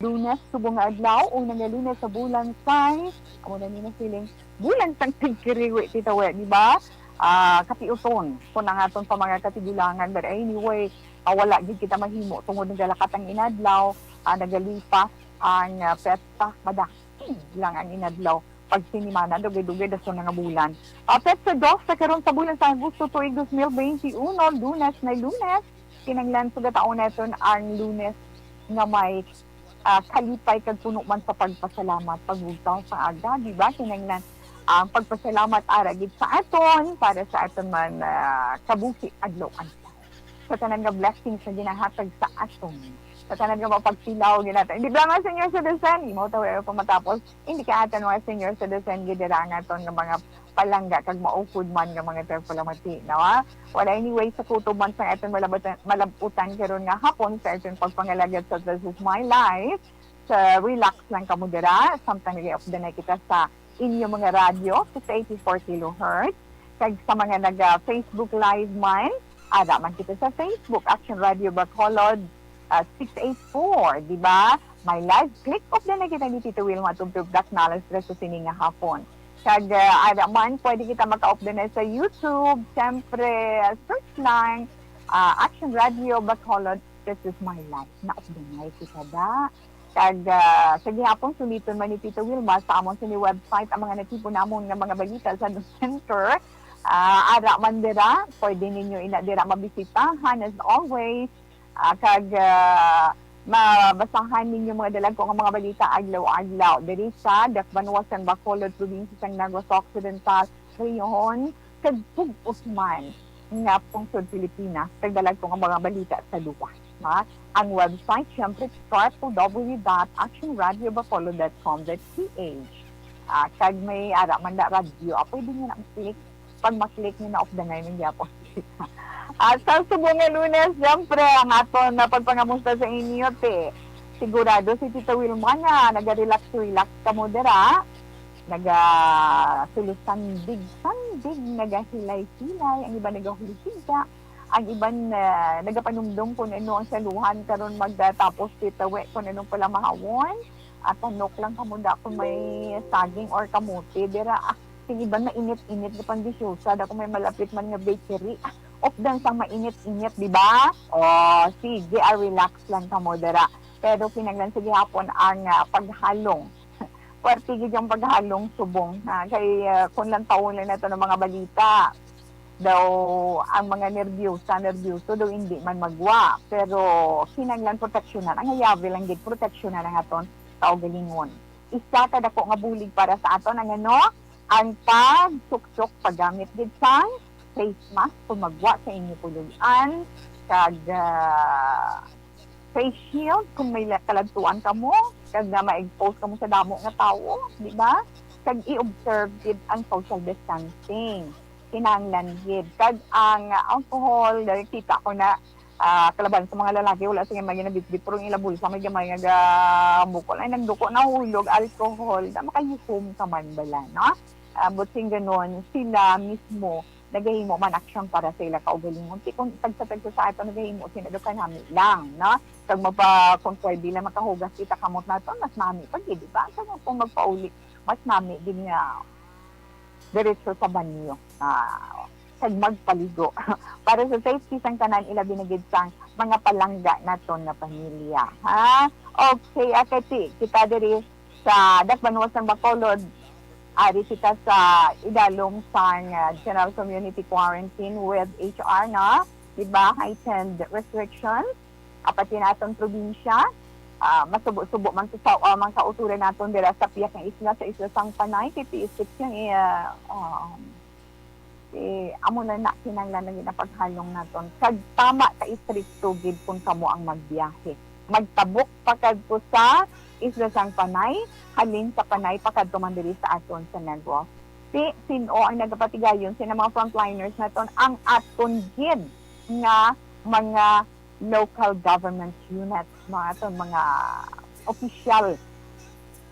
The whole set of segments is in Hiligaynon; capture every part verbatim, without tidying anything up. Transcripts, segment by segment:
Lunes, subong nga adlaw, una nga Lunes sa bulan sang, amo na ni na feeling, bulan sang tigkiriwi, Tita We, di ba? Ah, katiuton, kung ang aton pa mga katigulangan. But anyway, ah, wala gid kita mahimo tungod nagalakat ang inadlaw, ah, nagalipas ang, ah, petsa, madakig lang ang inadlaw. Pag sinimana, dugay-dugay, dason na nga bulan. Ah, petsa dos sa karon sa bulan sa Agosto, tuig dos mil bente uno, Lunes na Lunes. Kinanglan sugataon naton ang Lunes nga may, ah, kalipay kag puno man sa pagpasalamat, pagbugtaw sa aga, di ba? Kinanglan ang pagpasalamat ara gid sa aton para sa aton man, ah, kabuhi adlaw-adlaw. Sa tanan nga blessings nga ginahatag sa aton, sa tanan nga mapagtilaw ginatag. Di ba nga, senior citizen, imo ta wala pa matapos. Hindi ka aton mga senior citizen, gid dira nga aton nga mga palangga kag maupod man nga mga tagpalamati, no? Well, anyway, sa kutob man sa aton malabutan, malabutan karon nga hapon sa aton pagpangalagad sa This Is My Life, sa relax lang kamo dira, samtang nag-updanay kita sa inyo mga radyo, six eighty-four kilohertz, kag sa mga naga-Facebook Live man, ara man kita sa Facebook, Action Radio Bacolod, ah, six eight four, di ba? My live, click off na kita ni Tito Wilma Tubtub Black Knowledge dira sa sini nga hapon. Kag, ah, ara man, pwede kita maka-off na sa YouTube. Siyempre, search lang, ah, Action Radio Bacolod, This Is My Life. Na-off na kita da. Kag, ah, sa gihapon, suliton man ni Tito Wilma sa amon sini website ang mga natipon namon nga mga balita sa The Center. Ah, ara man dira, pwede ninyo ina dira mabisitahan as always. Ah, kag, ah, mabasahan ninyo mga dalagko nga mga balita adlaw-adlaw diri sa Dakbanuas sang Bacolod, probinsya sang Negros Occidental, Rehon, kag bug-os man nga pungsod Pilipinas, kag dalagko nga mga balita sa luwas, ha? Ang website, syempre, triple W dot action radio bacolod dot com dot P H. Ah, kag may ara man da radyo, ah, pwede nyo na click. Pag ma-click nyo na, off the nine ang gyapon. Ah, sa subong nga Lunes, syempre, ang aton na pagpangamusta sa inyo, te. Sigurado si Tita Wilma nga naga-relax-relax kamo dira. Naga-, sulo sandig-sandig, nagahilay-hilay, ang iban nagahulhiga, ang iban, ah, nagapanumdom kung ano ang saluhan karon magtapos kita, we, kung anong pala mahawon. At tanok lang kamo da kung may saging or kamote dira. Ah, sing iban mainit-init nga pandesyosa, da kung may malapit man nga bakery. Ah, updan sang mainit-init, di ba? O, sige, ah, relax lang kamo dira. Pero kinahanglan sa gihapon ang, ah, paghalong. Puwerte gid ang paghalong subong, ha? Kay, ah, kung lantawon lang nato ang mga balita, daw ang mga nerbyosa, nerbyoso daw hindi man magwa. Pero kinahanglan proteksyonan. Ang hayawi lang gid, proteksyonan ang aton kaugalingon. Isa ka dako nga bulig para sa aton ang ano, ang pagsuksok, paggamit gid sang face mask kung magwa sa inyo puloy-an, kag, ah, face shield kung may la-, kaladtuan kamo, kag na ma-expose kamo sa damo nga tawo, di ba? Kag i-observe gid ang social distancing. Kinahanglan gid. Kag ang alcohol, dahil kita ko na, ah, kalaban sa mga lalaki, wala sila may ginabitbit, pero ang ila bulsa may gamay nga ga-, bukol. Ay, nagduko, nahulog, alcohol, na makayukom ka man bala, no? Ah, but sing ganon, sila mismo nagahimo man aksyon para sa ila kaugalingon. Ti kung tagsa-tagsa sa ato nagahimo, sila do kanami lang, no? Kag magpa-, kung pwede lang makahugas kita kamot nato, mas nami pa gid, di ba? Kag kung magpauli, mas nami din nga diretso sa banyo. Ah, kag magpaligo. Para sa safety sang tanan, ilabi na gid sang mga palangga naton nga pamilya, ha? Okay, akati, kita diri sa Dakbanuas sang Bacolod, ari kita sa idalom sang, ah, General Community Quarantine with H R, no? Di ba? Heightened restrictions. Apat din aton probinsya. Ah, masubo-subo man sa, sa, ah, mga kauturan naton dira sa pihak nga isla, sa isla sang Panay, kay P S six yung, ah, um, eh, amo na na kinahanglan na ginapaghalong naton. Kag tama ka istrikto gid kung kamo ang magbiyahe. Magtabok pa kadto sa isla sang Panay, halin sa Panay pa kadto man diri sa aton sa Negros. Si, sin-o ang nagapatigayon, sina mga frontliners naton, ang aton gid nga mga local government units, mga aton mga opisyal.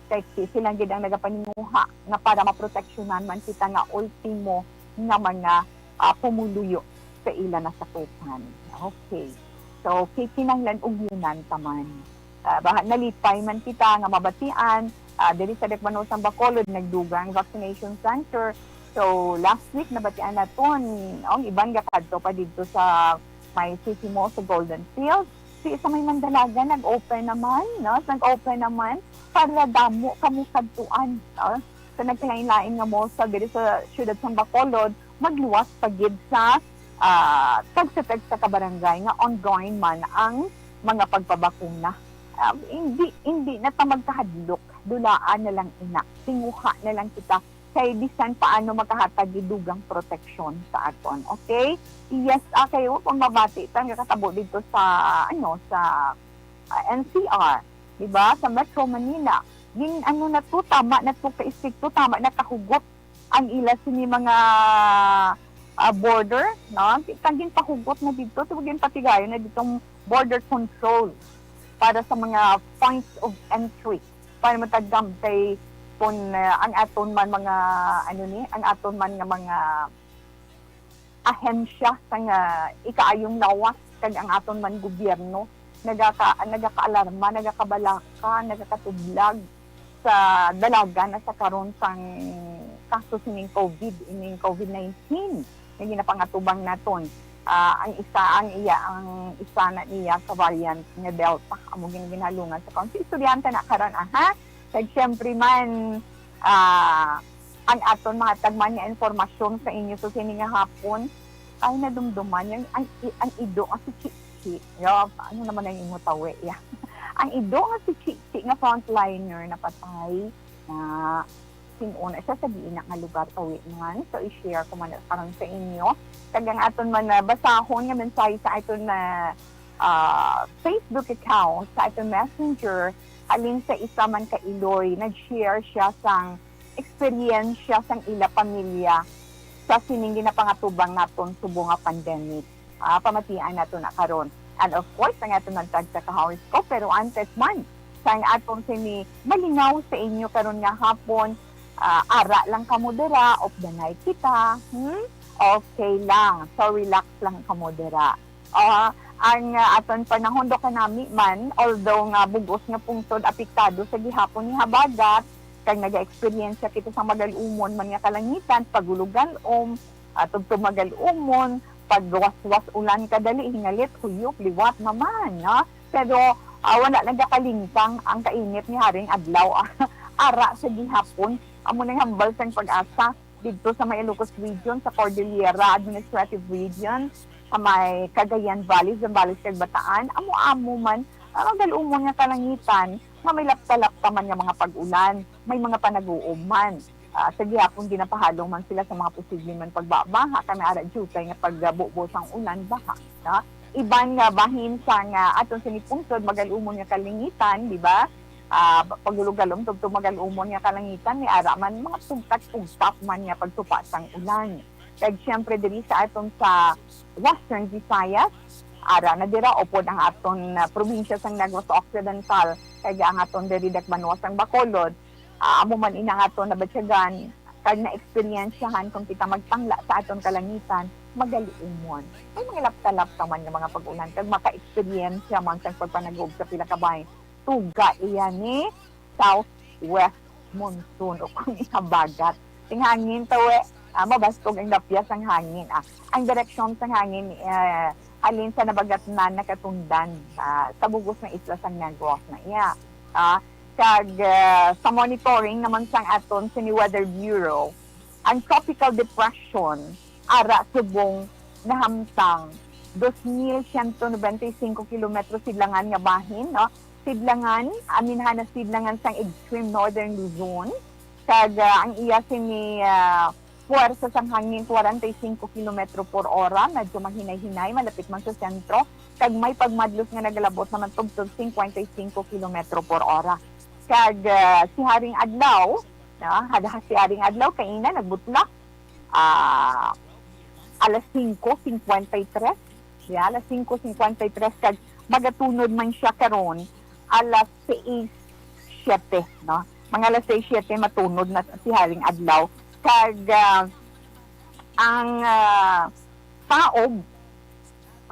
Kay si-, sila gid ang nagapaninguha nga para maproteksyonan man kita nga ultimo nga mga, ah, pumuluyo sa ila nasakupan. Okay. So, ki-, kinahanglan ugyunan ta man. Ah, baha, nalipay man kita nga mabatian, ah, diri sa Dakbanusan, Bacolod, nagdugang vaccination center. So, last week, nabatian naton, ang iban gakadto pa didto sa may City Mall sa Golden Field. Si, sa may Mandalaga, nag-open naman, no? Nag-open naman para damo kamo kadtuan, no? Sa nagkalain-lain nga malls sa diri sa siyudad sang Bacolod, magluwas pa gid sa, ah, tagsa-tagsa ka barangay nga ongoing man ang mga pagpabakuna. Ah, hindi, hindi na ta magkahadlok, dulaan na lang ina, tinguha na lang kita, kay bisan paano makahatag gid dugang proteksyon sa aton, okay? Yes, ah, kay wa pa mabati ta nga katabo dito sa, ano, sa, ah, N C R, di ba? Sa Metro Manila. Gin, ano na to, tama na to ka estrikto, tama na kahugot ang ila sini mga, ah, border, no? Kang ginpahugot na dito, so ginpatigayon na ditong border control para sa mga points of entry, para matagam kay kung, ah, ang aton man mga, ano ni, ang aton man nga mga ahensya sang, ah, ikaayong lawas kag ang aton man gobyerno nagaka-, nagakaalarma, nagakabalaka, nagakatublag sa dalagan na sa karon sang kaso sining COVID, ining COVID nineteen nga ginapangatubang naton. Ah, ang isa, ang iya, ang isa na niya ka variant nga Delta, amo gin-, ginhalungan sa karon. Si estudyante na karon, aha. Kag syempre man, ah, ang aton mga tagman nga impormasyon sa inyo sa sini nga hapon, ay nadumduman yung ang, i-, ang ido nga si Chichi. Yo, ano naman ang imo tawi, ya? Ang ido nga si Chichi nga frontliner napatay na sin-una siya sa giina nga lugar, tawi man. So, i-share ko man na karon sa inyo. Kag ang aton man na basahon nga mensahe sa aton na, ah, Facebook account, sa aton Messenger, halin sa isa man ka Iloy, nag-share siya sang eksperyensya sang ila pamilya sa sining ginapangatubang naton subong nga pandemic. Ah, pamatian nato na karon. And of course, ang aton magtagsa ka horoscope, pero antes man, sang aton sini malingaw sa inyo karon nga hapon, ah, ara lang kamo dira, of the night kita, hmm? Okay lang. So, relax lang kamo dira. Ah, ang, ah, aton panahon do kanami man, although nga bug-os nga pungsod apektado sa gihapon ni habagat, kag naga-eksperyensya kita sa magal-umon man nga kalangitan, pagulog-galom, ah, tubtob magal-umon, pagwaswas ulan kadali, hingalit, huyop, liwat naman, no? Pero, ah, wala nagakalingkang ang kainit ni haring adlaw, ara sa gihapon. Amo nang hambal sang PAGASA didto sa may Ilocos Region, sa Cordillera Administrative Region, sa may Cagayan Valley, Zambales, kag Bataan. Amo-amo man, ah, magal-umon nga kalangitan nga may lapta-lapta man nga mga pag-ulan, may mga panag-uom man. Ah, sa gihapon, ginapahalong man sila sa mga posible man pagbabaha, kay may ara diutay nga pagbubo sang ulan, baha, no? Iban nga bahin sang aton sini pungsod, magal-umon nga kalangitan, di ba? Ah, pagulog-galom tubtob magal-umon nga kalangitan, may ara man mga tugkad-tugkad man nga pagtupa sang ulan. Kag siyempre, diri sa aton sa Western Visayas, ara na dira upod ang aton, ah, probinsya sang Negros Occidental, kag ang aton diri dakbanwa sang Bacolod, ah, amo man ina ang aton nabatyagan kag naeksperyensyahan kung kita magtangla sa aton kalangitan, magal-umon. May mga lapta-lapta man nga mga pag-ulan, kag maka-eksperyensya man sang pagpanag-uom sa pila ka bahin. Tuga iya ni southwest monsoon o kung ihabagat. Sing hangin to, eh, ah, mabastog ang dapyas sang hangin, ah. Ang direksyon sang hangin, eh, halin sa nabagatnan nakatundan, ah, sa bug-os nga isla sang Negros na iya. Ah, kag, ah, sa monitoring naman sang aton sini Weather Bureau, ang tropical depression ara subong nahamtang dos mil siyento nobenta y singko kilometro sidlangan nga bahin, no? Sidlangan, aminhan na sidlangan sang extreme northern Luzon, kag, ah, ang iya sini, ah, puwersa sang hangin, kwarenta y singko kilometro por ora, medyo mahinay-hinay, malapit man sa sentro, kag may pagmadlos nga nagalabot naman tubtob singkwenta y singko kilometro por ora. Kag, ah, si Haring Adlaw, no? Had-, si Haring Adlaw, kaina, nagbutlak, ah, alas singko singkwenta y tres. Ya, alas singko singkwenta y tres, kag magatunod man siya karon alas seis siete, no? Mga alas seis siete matunod na si Haring Adlaw. Kag, ah, ang, ah, taob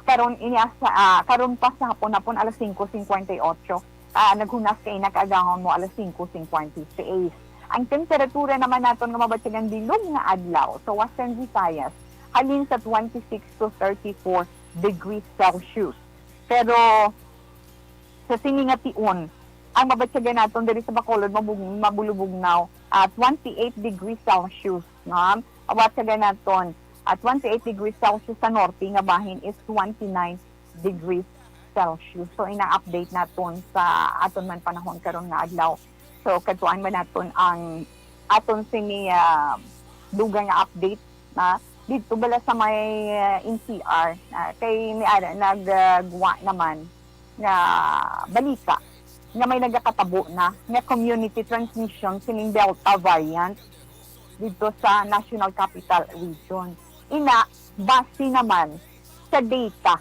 karon ini sa, ah, karon pa sa hapon-hapon alas singko singkwenta y otso. Ah, naghunas kay nakaagahon mo alas singko cincuenta y seis. Ang temperatura naman naton nga mabatyagan bilog nga adlaw sa Western Visayas, halin sa twenty-six to thirty-four degrees Celsius. Pero sa sini nga tion, ang mabatyagan naton diri sa Bacolod, mabug-, mabulubugnaw, ah, twenty-eight degrees Celsius, no? Mabatyagan naton, ah, twenty-eight degrees Celsius sa norte nga bahin is twenty-nine degrees Celsius. So, ina-update naton sa aton man panahon karon nga adlaw. So, kadtuan man naton ang aton sini, ah, dugang nga update na didto bala sa may, ah, N C R, ah, kay may ara nagguwa naman nga balita nga may nagakatabo na nga community transmission sining Delta variant didto sa National Capital Region. Ina, base naman sa data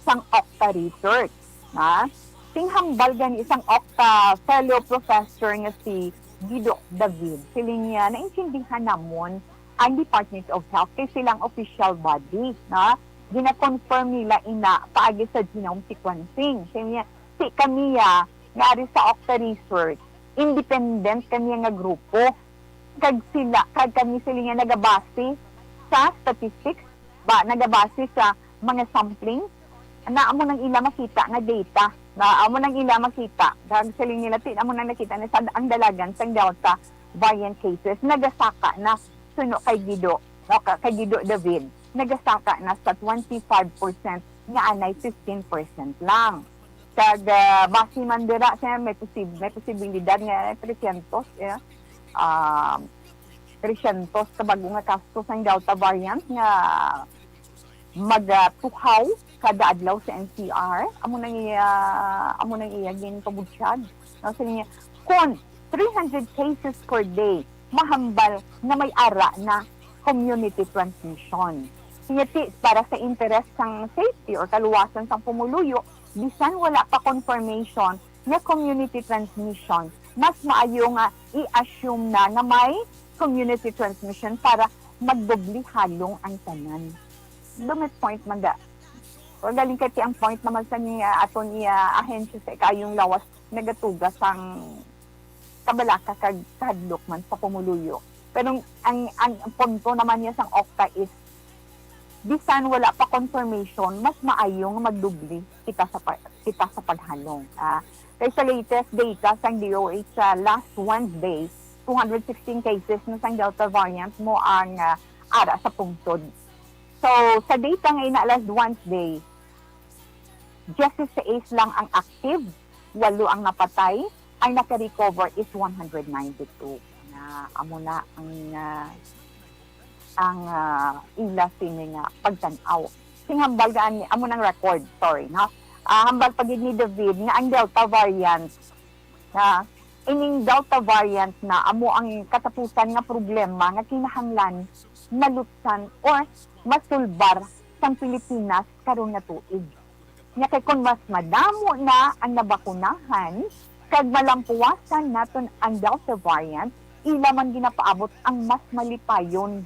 sang Octa Research, ha? Sing hambal gani sang Octa fellow professor nga si Guido David, siling niya, naintindihan namon ang Department of Health kay silang official body, ha? Gina-confirm nila ina paagi sa genome sequencing. Siling niya, si kami, ah, nga ari sa Octa Research, independent kami nga grupo. Kag sila, kag kami sila nga nagabase sa statistics, ba, nagabase sa mga sampling, na amo nang ila makita nga data, na amo nang ila makita, kag siling nila, ti, amo nang nakita na sa ang dalagan sang Delta variant cases, nagasaka na suno kay Guido, no, ka-, kay Guido David, nagasaka na sa twenty-five percent nga anay fifteen percent lang. Kag, ah, base man dira, sir, may posib-, may posibilidad nga three hundred, eh, ah, three hundred ka bag-o nga kaso sang Delta variant nga magatuhaw kada adlaw sa N C R. Amo nang iya, amo nang iya ginpabutyag. No, siling niya, kon three hundred cases per day, mahambal nga may ara na community transmission. Kaya ti, para sa interes sang safety or kaluwasan sang pumuluyo, bisan wala pa confirmation nga community transmission, mas maayo nga i-assume na nga may community transmission para magdoble halong ang tanan. Dumit point man da. O, galing kay ti ang point naman sa ni, ah, aton iya ahensya sa ikayong lawas nagatuga sang kabalaka kag kahadlok man sa pumuluyo. Pero ang, ang punto naman niya sang Octa is, bisan wala pa confirmation, mas maayo nga magdubli kita sa pa-, kita sa paghalong. Ah, kay sa latest data sang D O H sa last Wednesday, two hundred sixteen cases na sang Delta variant mo ang, ah, ara sa pungsod. So, sa data nga ina last Wednesday, diyesisais lang ang active, walo ang napatay, ang naka-recover is one hundred ninety-two. Na, amo na ang, ah, ang, ah, ila sini nga pagtan-aw. Sing hambal nga ani, amo nang record, sorry, no? Ah, hambal pa gid ni David nga ang Delta variant, na ining Delta variant na amo ang katapusan nga problema nga kinahanglan malutsan or masulbar sang Pilipinas karon nga tuig. Nya kay kon mas madamo na ang nabakunahan kag malampuwasan naton ang Delta variant, ila man ginapaabot ang mas malipayon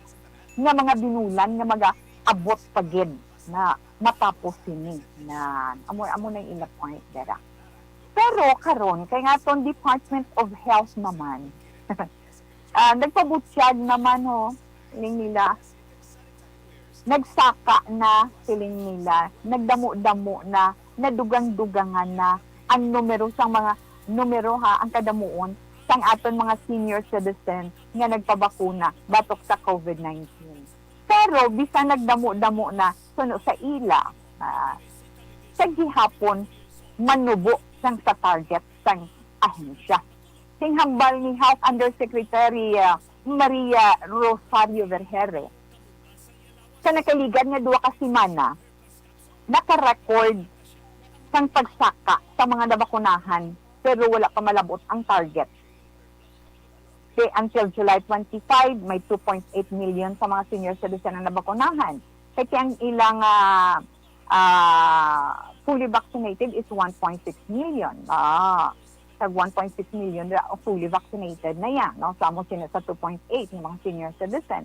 nga mga binulan nga magaabot pa gid na matapos sini. Na amo, amo na ila point dira. Pero karon, kay nga aton Department of Health naman, ah, nagpabutyag naman, ho, ning nila, nagsaka na, siling nila, nagdamo-damo na, nadugang-dugangan na ang numero sang mga, numero ha, ang kadamuon sang aton mga senior citizen nga nagpabakuna batok sa COVID nineteen. Pero bisan nagdamo-damo na suno sa ila, ah, sa gihapon manubo sang sa target sang ahensya. Sing hambal ni Health Undersecretary, ah, Maria Rosario Vergeire, sa nakaligad nga duha ka semana, naka-record sang pagsaka sa mga nabakunahan, pero wala pa malabot ang target. Kay until July twenty-five, may two point eight million sa mga senior citizen ang nabakunahan. Kay ang ilang, ah, ah, fully vaccinated is one point six million. Ah, sa one point six million ra ang fully vaccinated na yan, no? Sa mo sila sa two point eight ng mga senior citizen.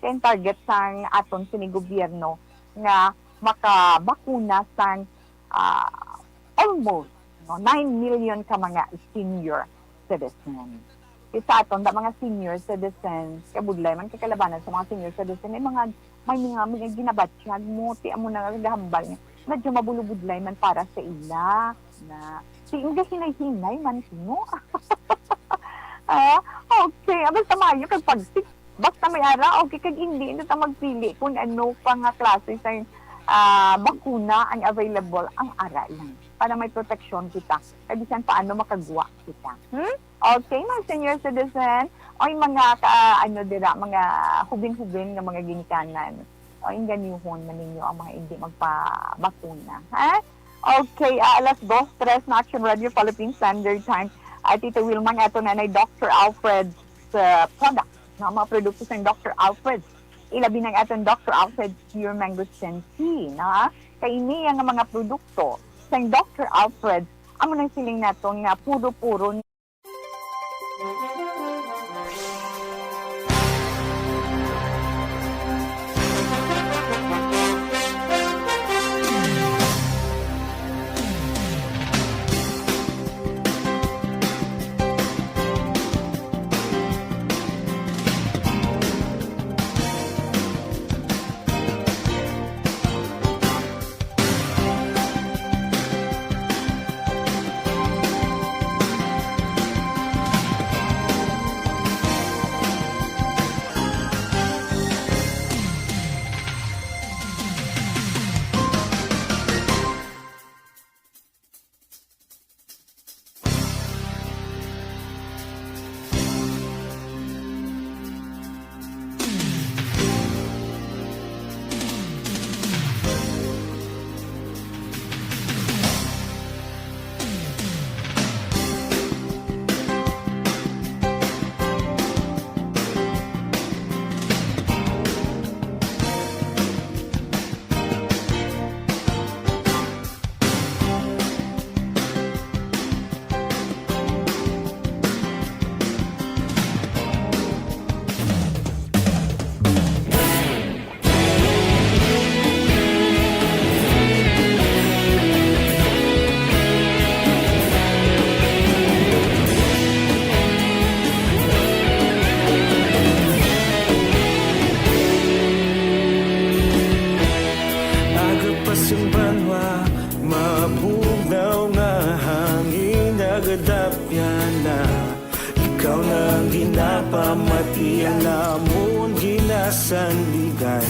Kay ang target sang aton sini gobyerno nga makabakuna sang, ah, almost no? Nine million ka mga senior citizen. Kay sa aton, da mga senior citizens, kabudlay man kay kalabanan sa mga senior citizen, may mga, may mga, may ginabatyag mo, ti amo na nga gahambal nga, medyo mabulubudlay man para sa ila, na, ti, hinay-hinay man, sino? Ah, okay. Ah, basta maayo kag pag-, basta may ara, okay, kag hindi na ta magpili kung ano pa nga klase sa, ah, bakuna ang available, ang ara lang. Para may proteksyon kita. Kag bisan paano makagwa kita. Hmm? Okay, mga senior citizen, o yung mga ka-, ano dira, mga hubin-hubin nga mga ginikanan. O yung ganyuhon man ninyo ang mga hindi magpabakuna. Ha? Okay, ah, alas dos tres na Action Radio Philippine Standard Time. Ah, Tito Wilma, nga ato na na Doctor Alfred's, ah, product, no? Mga produkto sa Doctor Alfred's. Ilabi ng aton Doctor Alfred's Pure Mangosteen Tea, no? Kay ini nga mga produkto sa Doctor Alfred's, amo nang siling naton nga puro-puro Aga pa sing banwa, mabugnaw nga hangin, nagadapyan na. Ikaw na ang ginapamati, ang amon ginasandigan.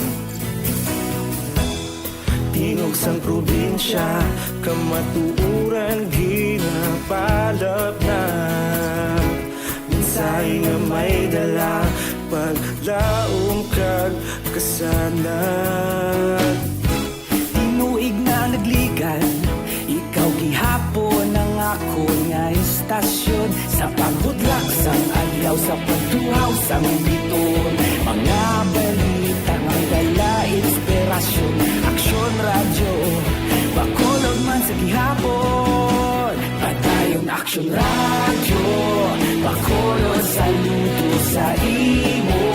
Tingog sang probinsya, kamatuoran ginapalapnag. Mensahe nga may dala, paglaom kag kasanag. Tinuig na nagligan, ikaw gihapon ang akon nga istasyon. Sa pagbudlak sang adlaw, sa pagtuhaw sang biton, mga balita nga may dala inspirasyon. Aksyon Radyo, Bacolod man sa gihapon. Padayon Aksyon Radyo, Bacolod, saludo sa imo.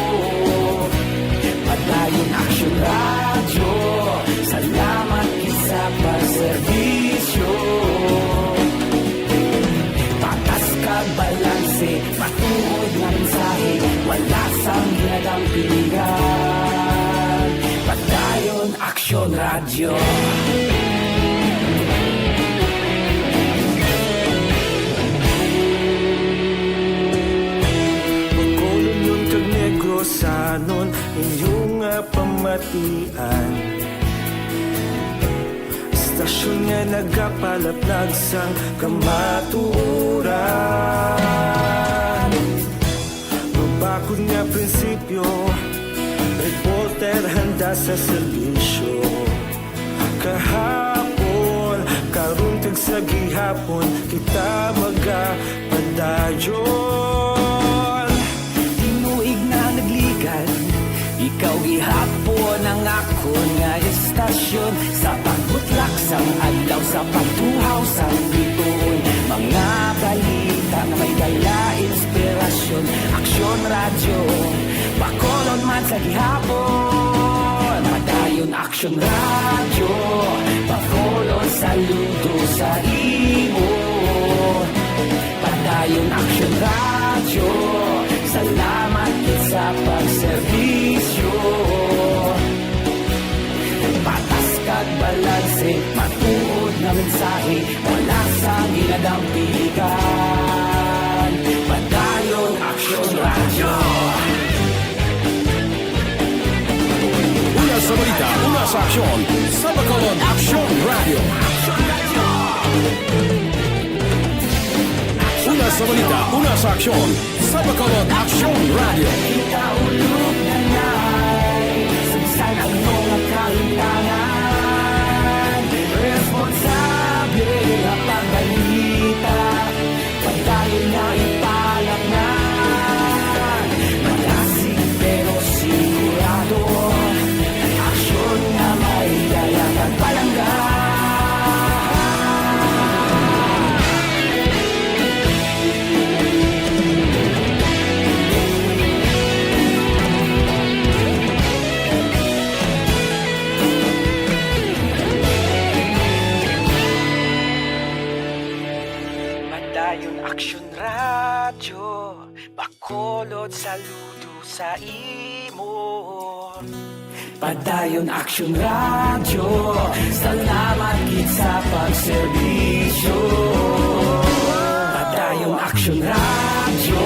Padayon Aksyon Radyo, salamat gid sa pagserbisyo. Patas kag balanse, matuod nga mensahe, wala sang ginadampingan. Padayon Aksyon Radyo. Bacolodnon kag Negrosanon, inyo nga pamatian. Istasyon nga nagapalaplag sang kamatuoran. Mabakod nga prinsipyo, reporter handa sa serbisyo. Kahapon, karon kag sa gihapon, kita magapadayon. Tinuig na nagligan, ikaw gihapon ang akon nga istasyon. Sa pagbutlak sang adlaw, sa pagtuhaw sang bituon, mga balita nga may dala inspirasyon. Aksyon Radyo, Bacolod man sa gihapon. Padayon Action Radio, pakulon saludo sa imo. Padayon Action Radio, salamat gid sa pagserbisyo. Patas kag balanse, matuod nga mensahe, wala sang ginadampigan. Padayon Action Radio. Una sa balita, una sa aksyon, sa Bacolod Action Radio. Una sa balita, una sa aksyon, sa Bacolod Action Radio. Ikaulog na na'y sagsag ang mga kahintangan. Responsable ang pagbalita. Padayon nga ipalaknag. Malasig pero sigurado. Aksyon nga may dala kag palangga. Padayon Action Radio, Bacolod, saludo sa imo. Padayon Action Radio, salamat gid sa pagserbisyo. Padayon Action Radio,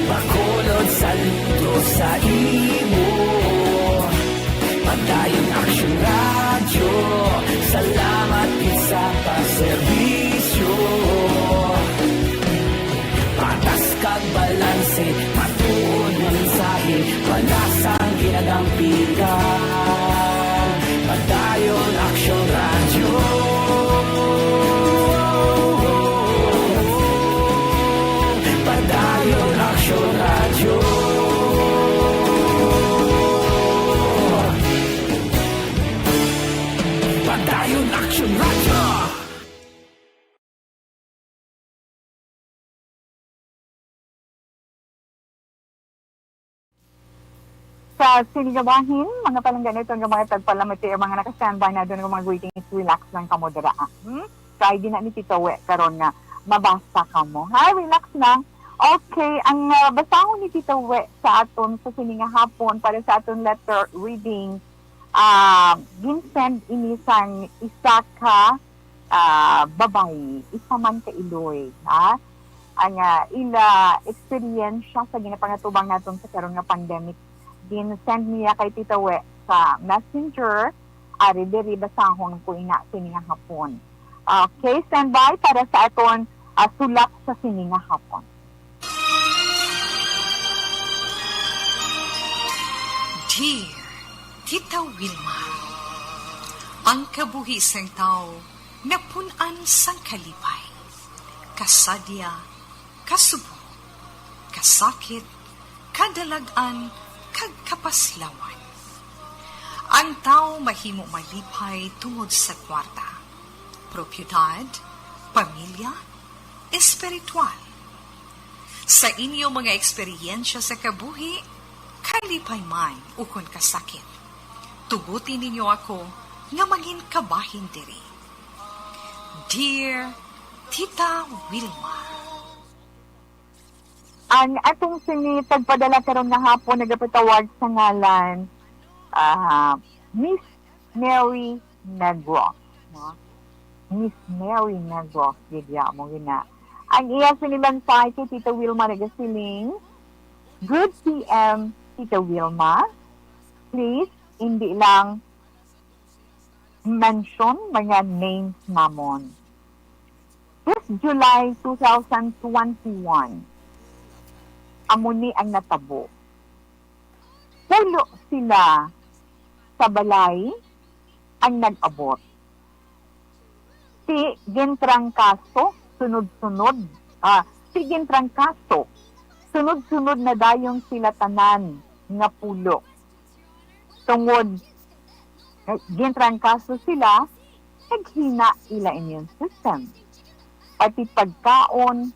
Bacolod, saludo sa imo. Padayon Action Radio, salamat gid sa pagserbisyo. Patas kag balanse, matuod nga mensahe, wala sang ginadampigan. Padayon Action Radio. Padayon Action Radio. Padayon Action Radio. Sa sini nga bahin, mga palangga, ito nga mga tagpalamati, ang mga naka-standby na doon, ang mga greetings, relax lang kamo dira, ah. Hmm? Kay gina ni Tita We karon nga mabasa kamo. Ha, relax lang. Okay, ang, ah, basahon ni Tita We sa aton sa sini nga hapon para sa aton letter reading, ah, ginsend ini sang isa ka ah, babayi, isa man ka iloy, ha? Ang, ah, ila eksperyensya sa ginapangatubang naton sa karon nga pandemic, gin-send niya kay Tita We sa Messenger. Ari diri, basahon ko ina sini nga hapon. Okay, standby para sa aton, ah, sulat sa sini nga hapon. Dear Tita Wilma, ang kabuhi sang tawo napun-an sang kalipay, kasadya, kasubo, kasakit, kadalag-an, kag kapaslawan. Ang tawo mahimo malipay tungod sa kwarta, propiedad, pamilya, espiritual. Sa inyo mga eksperyensya sa kabuhi, kalipay man ukon kasakit, tuguti ninyo ako nga mangin kabahin diri. Dear Tita Wilma. Ang atong sini tagpadala karon nga hapon nagapatawag sa ngalan, ah, Miss Mary Negros, no? Miss Mary Negros, gid ya mo gina. Ang iya sini mensahe kay Tita Wilma nagasiling, "Good P M, Tita Wilma. Please, hindi lang mention mga names namon." This July two thousand twenty-one, amo ni ang natabo. Pulo sila sa balay ang nag-abot. Ti gintrangkaso, sunod-sunod, ah, ti gintrangkaso, sunod-sunod na dayon sila tanan nga pulo. Tungod, eh, gintrangkaso sila, naghina ila immune system. Pati pagkaon,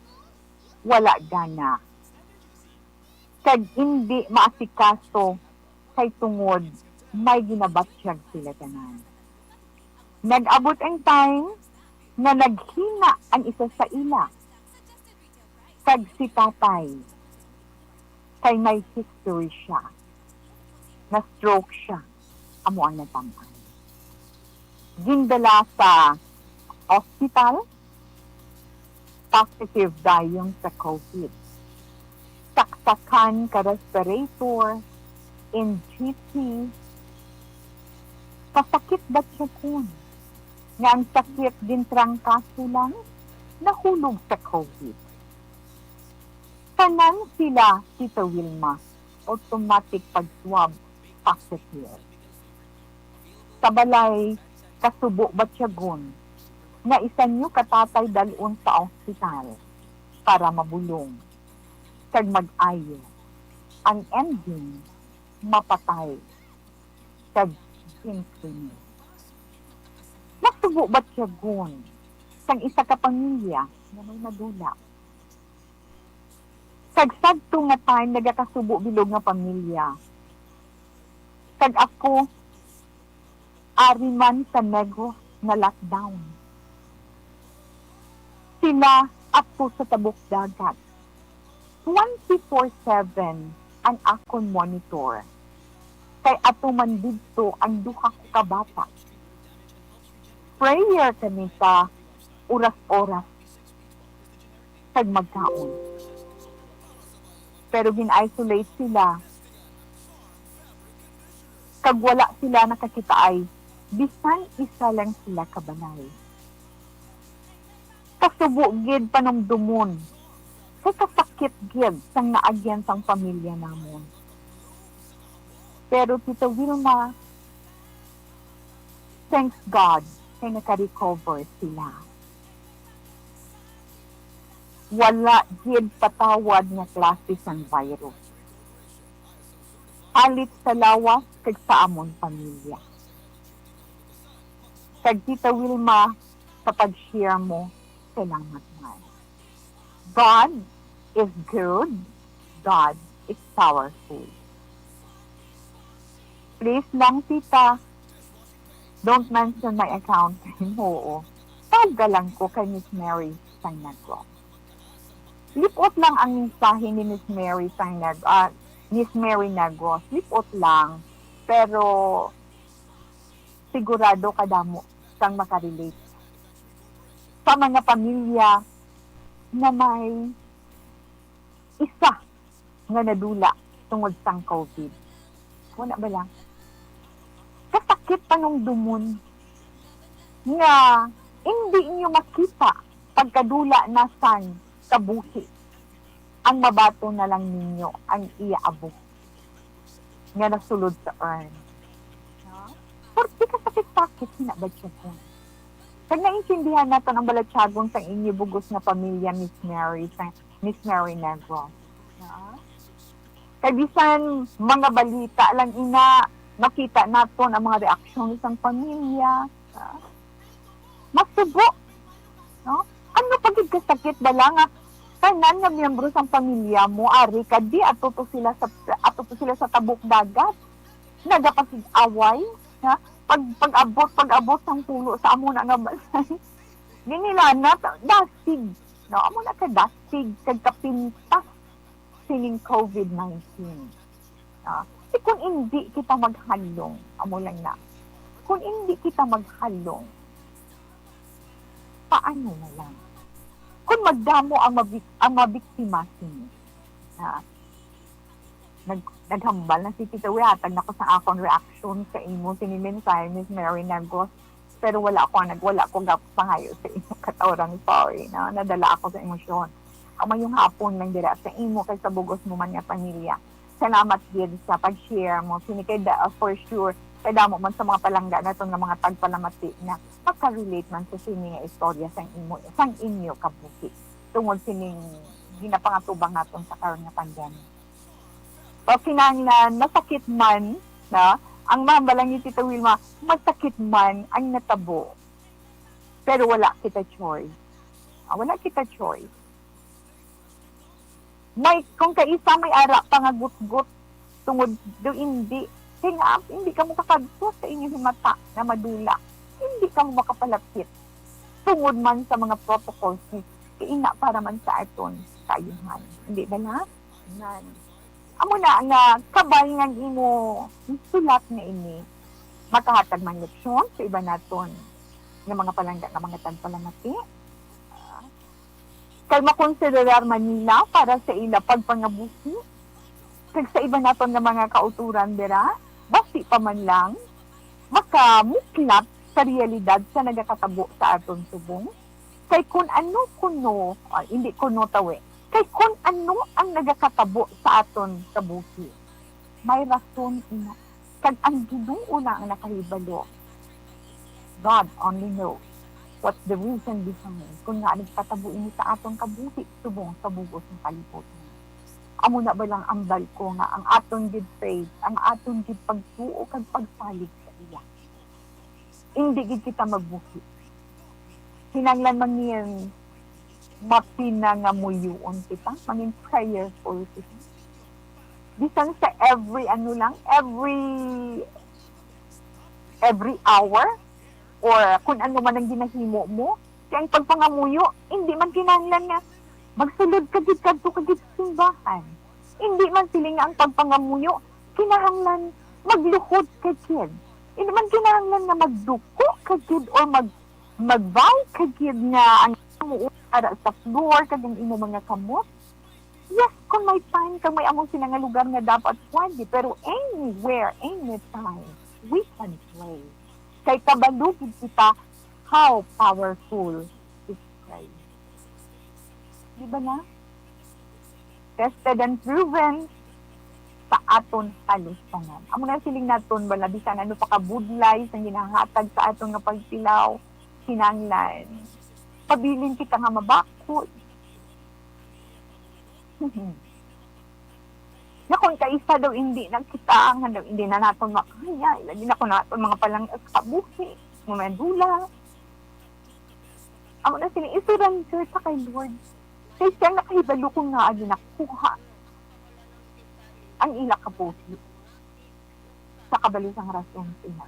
wala gana. Kag indi maasikaso kay tungod may ginabatyag sila tanan. Nag-abot ang time nga naghina ang isa sa ila, kag si tatay, kay may history siya, na-stroke siya, amo ang natam-an. Gindala sa ospital, positive dayon sa COVID. Saksakan ka respirator, N G T. Kasakit ba siya kun nga ang sakit gintrangkaso lang, nahulog sa COVID? Tanan sila, Tita Wilma, automatic pag-swab positive. Sa balay, kasubo batyagon nga isa niyo ka tatay dal-on sa ospital para mabulong kag mag-ayo. Ang ending, mapatay kag ginkrimi. Nasubo batyagon sang isa ka pamilya nga may nadula. Kag sadto nga time, nagakasubo bilog nga pamilya. Kag ako, ari man sa Negros na lockdown. Sila ato sa tabok dagat. Twenty-four seven ang akon monitor. Kay ato man didto ang duha ko ka bata. Prayer kami sa oras-oras kag magkaon. Pero gin-isolate sila, kag wala sila nakakitaay bisan isa lang sila ka balay. Kasubo gid panumdumon, kay kasakit gid sang naagyan sang pamilya namon. Pero, Tita Wilma, thanks God kay naka-recover sila. Wala gid patawad nga klase sang virus, halit sa lawas kag sa amon pamilya. Kag, Tita Wilma, sa pag-share mo, salamat man. God is good. God is powerful. Please lang, tita, don't mention my account. Oo. Tawag ka lang ko kay Miss Mary sang Negros. Lipot lang ang mensahe ni Miss Mary sang Neg-, ah, Miss Mary Negros. Lipot lang. Pero sigurado kadamo sang makarelate sa mga pamilya na may isa nga nadula tungod sang COVID. Wala ba lang? Kasakit panumdumon nga hindi niyo makita pagkadula na sang kabuhi ang mabaton na lang ninyo ang iya abo nga nasulod sa urn. No? Porke kasakit-sakit, hinabad siya po. Kag naintindihan naton ang balatyagon sang inyo bugos nga pamilya, Miss Mary, sa Miss Mary Negros. No? Kay bisan mga balita lang ina, makita naton ang mga reaksyon sang pamilya. Ah, masubo, no? Ano pa gid kasakit bala nga tanan nga miyembro sang pamilya mo, ari ka, di ato to sila sa, ato to sila sa tabok dagat. Nagapakig-away, ha? Pag, pag-abot, pag-abot sang pulo sa amo na nga balay. Ginilana, dasig. No, amo na ka dasig, kag kapintas sining COVID nineteen. Ah, eh, kung hindi kita maghalong, amo lang na. Kung hindi kita maghalong, paano na lang? Kung magdamo ang mabik-, ang mabiktima sini, ah, nag-, naghambal na si Tita Wi, hatag na ko sa akong reaction sa imo sini mensahe, Miss Mary Negros. Pero wala ko nag-, wala ko gapangayo sa imo katawran, sorry, no? Nadala ako sa emosyon. Ang mayong hapon lang dira sa imo kag sa bugos mo man nga pamilya. Salamat gid sa pag-share mo. Sini kay da, for sure, kay damo man sa mga palangga naton nga mga tagpalamati nga makarelate man sa sini nga istorya sang imo, sang inyo kabuhi tungod sining ginapangatubang naton sa karon nga pandemic. O kinahanglan, masakit man, na, ang mama lang ni Tita Wilma, masakit man ang natabo. Pero wala kita choice. Ah, wala kita choice. May, kung kaisa may ara pa nga gutgot, tungod do hindi, Kay nga, hindi kamo kakadto sa inyong himata nga madula. Hindi kamo makapalapit tungod man sa mga protocols ni kaina para man sa aton kaayuhan. Hindi ba na? Nan. Amo na nga kabay nga imo sulat na ini makahatag man leksyon sa iba naton nga mga palangga nga mga tagpalamati. Ah, kay makonsiderar man nila para sa ila pagpangabuhi, kag sa iba naton nga mga kautoran dira, basi pa man lang makamuklat sa realidad sa nagakatabo sa aton subong. Kay kun ano kuno, ah, hindi kuno tawi, kay kun ano ang nagakatabo sa aton kabuhi, may rason ina. Kag ang Ginoo lang ang nakahibalo. God only knows what's the reason behind kung nga nagpatabo ini sa aton kabuhi subong sa bug-os nga kalibutan. Amo na ba lang ang balko nga ang aton gid faith, ang aton gid pagtuo kag pagsalig sa iya? Hindi gid kita magbuhi. Kinahanglan mangin mapinangamuyoon kita, mangin prayerful kita. Bisan sa every ano lang, every every hour, or kung ano man ang ginahimo mo, kay ang pagpangamuyo, hindi man kinahanglan nga magsulod ka gid kadto ka gid sa simbahan. Hindi man sila nga ang pagpangamuyo kinahanglan magluhod ka gid. Hindi man kinahanglan nga magduko ka gid or mag magvow ka gid nga ang imo para sa floor kag ang imo mga kamot. Yes, kung may time kag may amo sila nga lugar nga dapat pwede, pero anywhere, anytime, we can pray. Kay kabalo gid kita how powerful is prayer. Di ba na? Tested and proven sa aton halos tanan. Amo na siling naton, wala bisan ano pa kabudlay sa ginahatag sa aton nga pagtilaw, kinahanglan pabilin kita nga mabakod. Nga kung kaisa daw hindi na kita, nga daw hindi na naton makaya, ilabi na kung naton mga palangga sa kabuhi, mga dula. Amo na sini, i-surrender ta kay Lord. Kay siya nakahibalo kung nga agi nakuha ang ila kabuhi sa kabalo sang rason sa iya.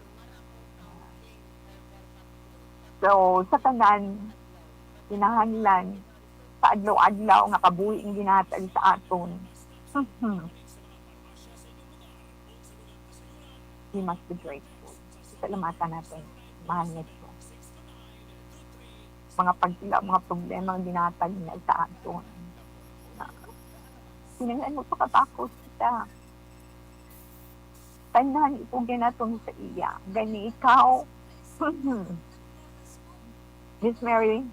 So, sa tanan, kinahanglan, sa adlaw-adlaw nga kabuhi ang ginahatag sa aton. Mhm. We must be grateful. Salamatan natin, mahal nga Diyos. Mga pagtilaw, mga problema nga ginahatag niya sa aton. Kinahanglan magpakatakos kita. Tanan ipugyan naton sa iya. Gani ikaw, Miss Mary,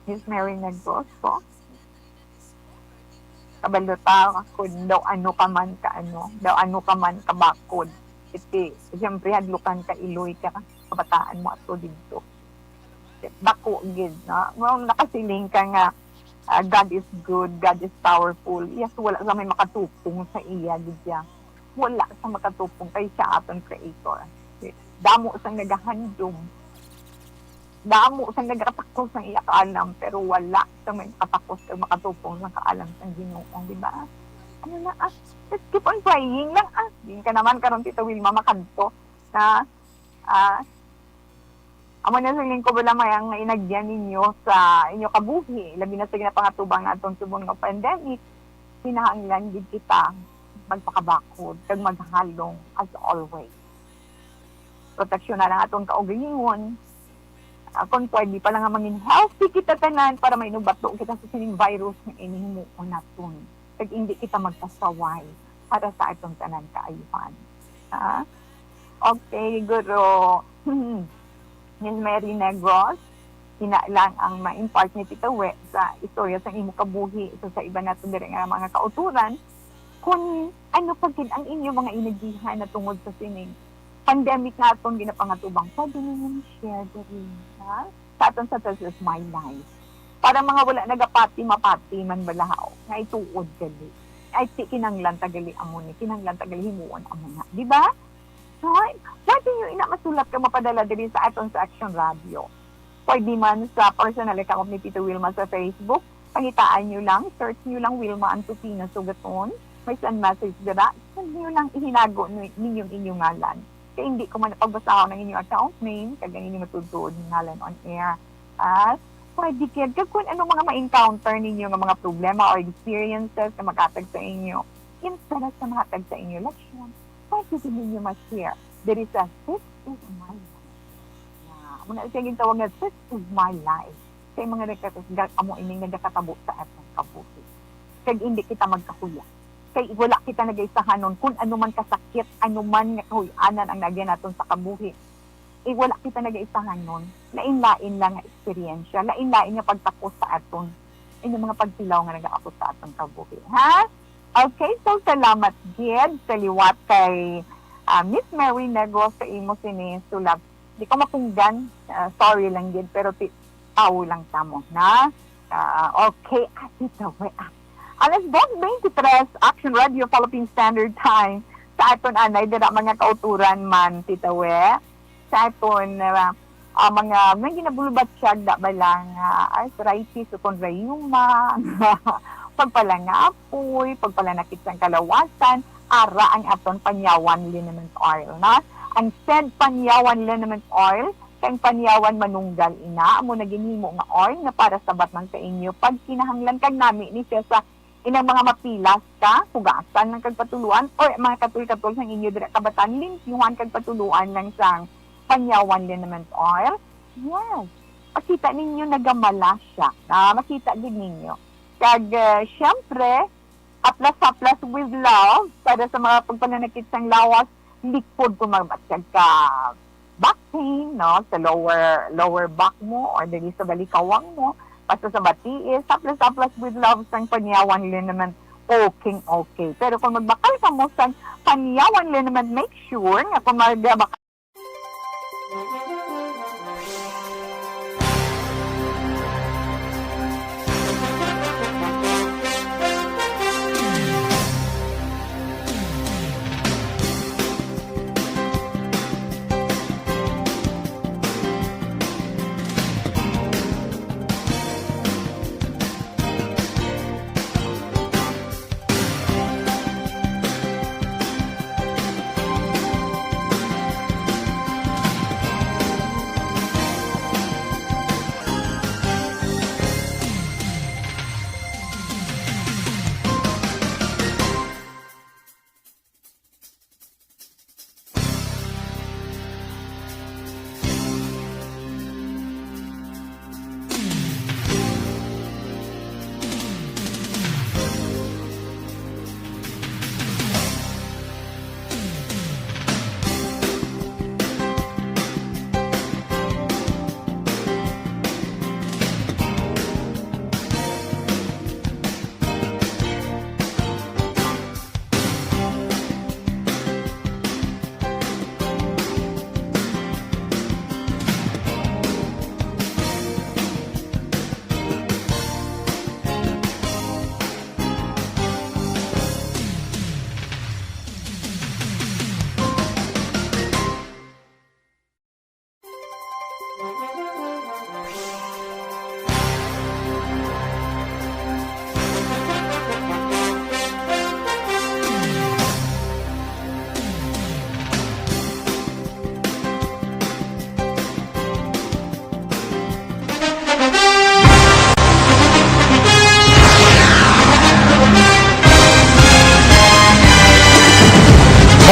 Miss Mary Negros po. Kabalo ta kung daw ano ka man ka ano, daw ano ka man ka bakod. Iti, siyempre, hadlukan ka, iloy ka, kabataan mo ato didto. Dako gid, no? Mao nakasiling ka nga, ah, God is good, God is powerful. Yes, wala sa may makatupong sa iya gid siya. Wala sa makatupong kay siya aton creator. Damo sang nagahandom. Damo sang nagatakos sang iya kaalam, pero wala sa may makatakos kag makatupong sang kaalam sang Ginoo, di ba? Ano na, ah, just keep on praying lang, ah. Di ka naman karon, Tita Wilma, makadto na, ah, amo na siling ko, wala may ang inagyan ninyo sa inyo kabuhi, labi na sa ginapangatubang naton subong nga pandemic, kinahanglan gid kita magpakabakod kag maghalong as always. Proteksyonan ang aton kaugalingon. Ah, kung pwede pa lang nga mangin healthy kita tanan para mainubato kita sa sining virus nga inihimuon naton. Kag hindi kita magpasaway para sa aton tanan kaayuhan. Ha? Okay, guro. Miss Mary Negros, ina lang ang ma-impart ni Tita We sa istorya sa imo kabuhi, sa, sa iba nato diri nga mga kauturan, kung ano pa gid ang inyo mga inagihan na tungod sa sining pandemic nga aton ginapangatubang, pwede ninyo i-share diri, ha? Sa aton sa This Is My Life. Para mga wala nagapati, mapati man bala, nga ituod gali. Ay, ti kinanglan ta gali amo ni, kinanglan ta gali himuon amo na, di ba? Hoy, pwede nyo ina masulat ka mapadala diri sa aton sa Action Radio. Pwede man sa personal account ni Tito Wilma sa Facebook. Pangitaan nyo lang, search nyo lang Wilma Antupina Sugaton. may send message dira, send niyo lang, ihinago ni-, ninyo ang inyong ngalan. Kay hindi ko man pagbasahon ang inyong account name, kag ang inyong matuod-tuod nga ngalan on air. Ah, pwede gid, kag kung ano mga ma-encounter ninyo nga mga problema or experiences nga maghatag sa inyo, instead sa mahatag sa inyo leksyon, pwede din ninyo ma-share diri sa This Is My Life. Na, amo na siya gintawag nga, "This Is My Life." Kay mga nagkakasga-, amo ining nagakatabo sa atong kabuhi. Kag hindi kita magkahuya. Kay wala kita nagaisahanon kung ano man kasakit, ano man nga kahuy-anan ang naagya naton sa kabuhi. Eh, wala kita nagaisahanon. Lain-lain lang nga eksperyensya, lain-lain nga pagtakos sa aton. Ini mga pagtilaw nga nagaabot sa aton kabuhi. Ha? Okay, so salamat gid sa liwat kay, ah, Miss Mary Negros sa imo sini sulat. Di ko mapunggan, ah, sorry lang gid, pero ti-, tawo lang kamo, na? Ah, okay, ah, Tita We, ah. Alas dos veintitrés, Action Radio Philippine Standard Time. Sa aton anay, dira mga kauturan man, Tita We. Sa aton, ah, ah, mga, may ginabulbatyag da ba lang, ah, arthritis o kung rayuma, pagpalangapoy, pagpalanakit sang kalawasan, ara ang aton Panyawan Liniment Oil, na? Ang said Panyawan Liniment Oil, kay ang panyawan manunggal ina, amo na ginhimo nga oil nga para sabat man sa inyo pagkinahanglan, kag nami ni siya sa inang mga mapilas ka, hugasan lang kag patuluan, or mga katol-katol sang inyo dira kabatan, limpyuhan kag patuluan lang sang Panyawan Liniment Oil. Yes. Pakita ninyo nagamala siya. Ah, makita gid ninyo. Kag, eh, syempre, haplas-haplas with love para sa mga pagpananakit sang lawas, likod kung magbatyag ka back pain, no, sa lower, lower back mo or dili sa balikawang mo, basta sa batiis, haplas-haplas with love sang Panyawan Liniment, okay, okay. Pero kung magbakal ka mo sang Panyawan Liniment, make sure nga kung magbakal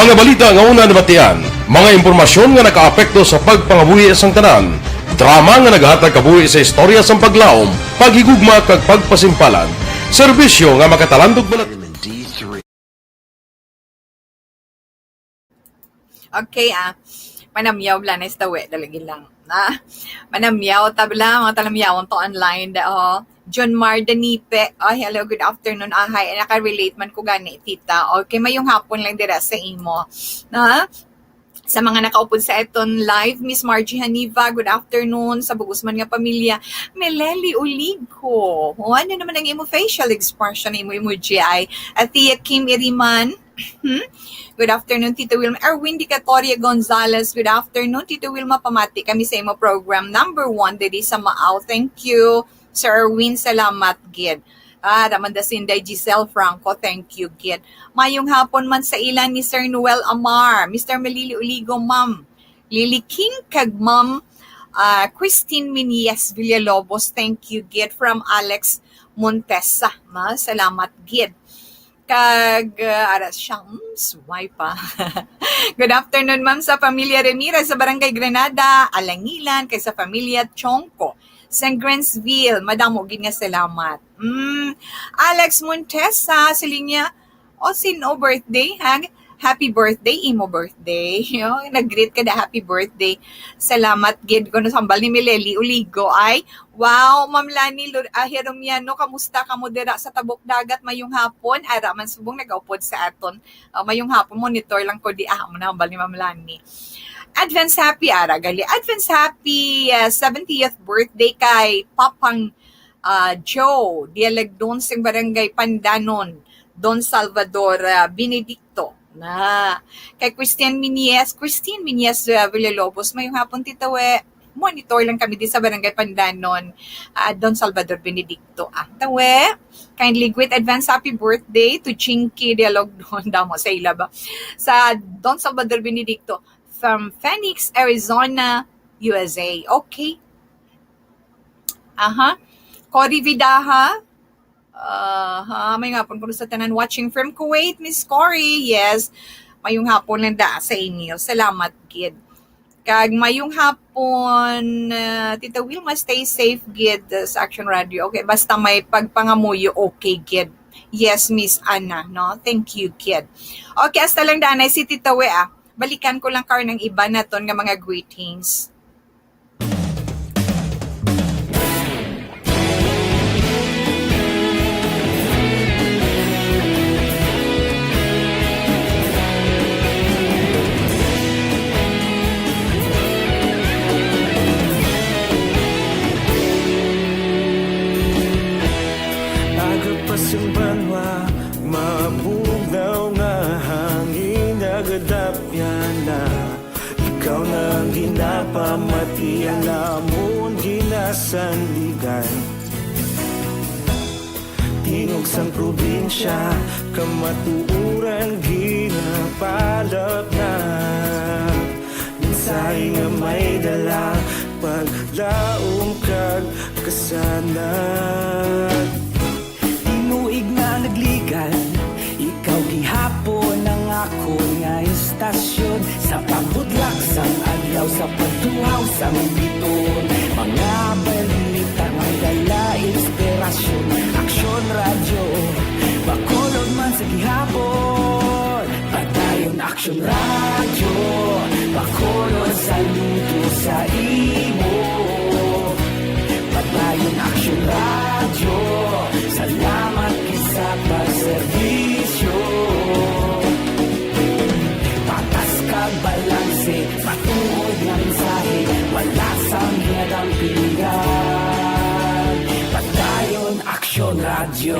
Mga balita nga una nabatian, mga impormasyon nga nakaapekto sa pagpangabuhi sang tanan, drama nga naghatag kabuhi sa istorya sang paglaom, paghigugma kag pagpasimpalan, serbisyo nga makatalandog balat. Okay, ah. Manamyaw bala na istawe, dalagi lang. Ah, manamyaw ta bala, mga talamyawon to online da, oh. John Mar Danipe, oh, hello, good afternoon, ahay. Ay, naka-relate man ko gani, tita. Okay, mayong hapon lang dira sa imo. Na? Sa mga nakaupod sa eton live, Miss Margie Haniva, good afternoon. Sa bugos man nga pamilya, Meleli Uligo. O, ano naman ang imo facial expression, imo emoji ay? Athea Kim Iriman, hmm? Good afternoon, Tito Wilma. Erwin Dicatoria Gonzalez, good afternoon, Tito Wilma. Pamati kami sa imo program number one diri sa Maaw. Thank you, Sir Erwin. Salamat gid. Ah, Ramandasinday Giselle Franco, thank you, gid. Mayong hapon man sa ilan ni Sir Noel Amar, Mister Malili Uligo, Ma'am Lily King, kag Ma'am, ah, Christine Minies Villalobos, thank you, gid. From Alex Montesa, ma, salamat, gid. Kag, ah, ara siya, mm, sumay pa. Good afternoon, ma'am, sa pamilya Ramirez sa Barangay Granada, Alangilan, kay sa pamilya Chongco, Saint Gransville. Madamo gid nga salamat. Mm, Alex Montesa, siling niya, o, sin-o birthday, ha? Happy birthday, imo birthday. Yo, nag-greet ka na, happy birthday. Salamat gid, kuno sa hambal ni Mileli Uligo ay, wow, Ma'am Lani Lur-, ah, Jeromiano, kamusta kamo dira sa Tabok Dagat? Mayong hapon. Ara man subong nagaupod sa aton. Ah, mayong hapon, monitor lang ko di, ah, amo na hambal ni Ma'am Lani. Advance happy, ara gali. Advance happy, ah, seventieth birthday kay Papang, ah, Joe Dialagdon sing Barangay Pandanon, Don Salvador, ah, Benedicto. Na. Kay Christian Minies, Christine Minies, ah, Villalobos, mayong hapon, Tita We. Monitor lang kami di sa Barangay Pandanon, ah, Don Salvador Benedicto. Ah, Tita We, kindly greet advance happy birthday to Chinky Dialogdon. Damo sa ila ba? Sa Don Salvador Benedicto from Phoenix, Arizona, U S A. Okay. Aha. Cory Vidaha. Aha. Mayong hapon kuno sa tanan watching from Kuwait, Miss Cory. Yes. Mayong hapon lang da sa inyo. Salamat, gid. Kag mayong hapon, ah, Tita Wilma, stay safe, gid, ah, sa Action Radio. Okay, basta may pagpangamuyo, okay, gid. Yes, Miss Anna, no? Thank you, gid. Okay, hasta lang danay si Tita We, ah. Balikan ko lang karon ang iba naton nga mga greetings. Aga pa sing banwa, mabugnaw nga hangin nagadapyan na. Ikaw na ang ginapamati, ang amon ginasandigan. Tingog sang probinsya, kamatuoran ginapalapnag. Mensahe nga may dala, paglaom kag kasanag. Tinuig nga nagligan, ikaw gihapon ang akon nga istasyon. Sa pagbudlak sang adlaw, sa pagtuhaw sang biton, mga balita nga dala inspirasyon. Aksyon Radyo, Bacolod man sa gihapon. Padayon Aksyon Radyo, Bacolod, saludo sa imo. Padayon Aksyon Radyo, salamat gid sa pagserbisyo. Patas kag balanse, matuod nga mensahe, wala sang ginadampingan. Padayon Aksyon Radyo.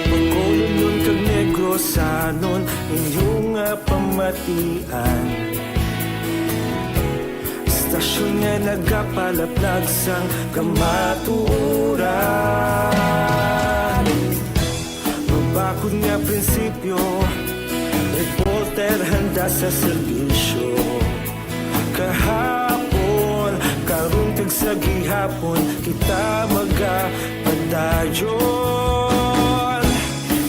Bacolodnon kag Negrosanon, inyo nga pamatian. Istasyon nga nagapalaplag sang kamatuoran. Mabakod nga prinsipyo, reporter handa sa serbisyo. Kahapon, karon kag sa gihapon, kita magapadayon.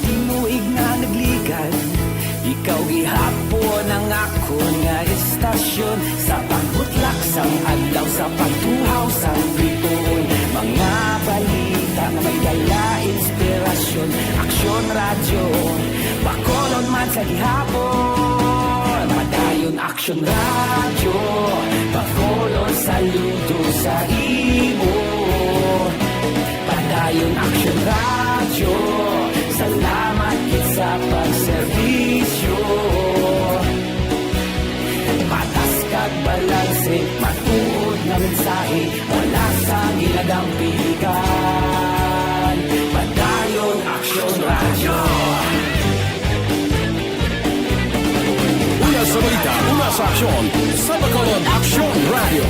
Tinuig nga nagligan, ikaw gihapon ang akon nga istasyon. Sa pagbutlak sang adlaw, sa pagtuhaw sang biton, mga balita nga may dala inspirasyon. Aksyon Radyo, Bacolod man sa gihapon. Padayon Aksyon Radyo, Bacolod, saludo sa imo. Padayon Aksyon Radyo, salamat gid sa pagserbisyo. Patas kag balanse, matuod nga mensahe, wala sang ginadampigan. Padayon Aksyon Radyo. Mula sa may Una sa aksyon, sa Bacolod Aksyon Radio.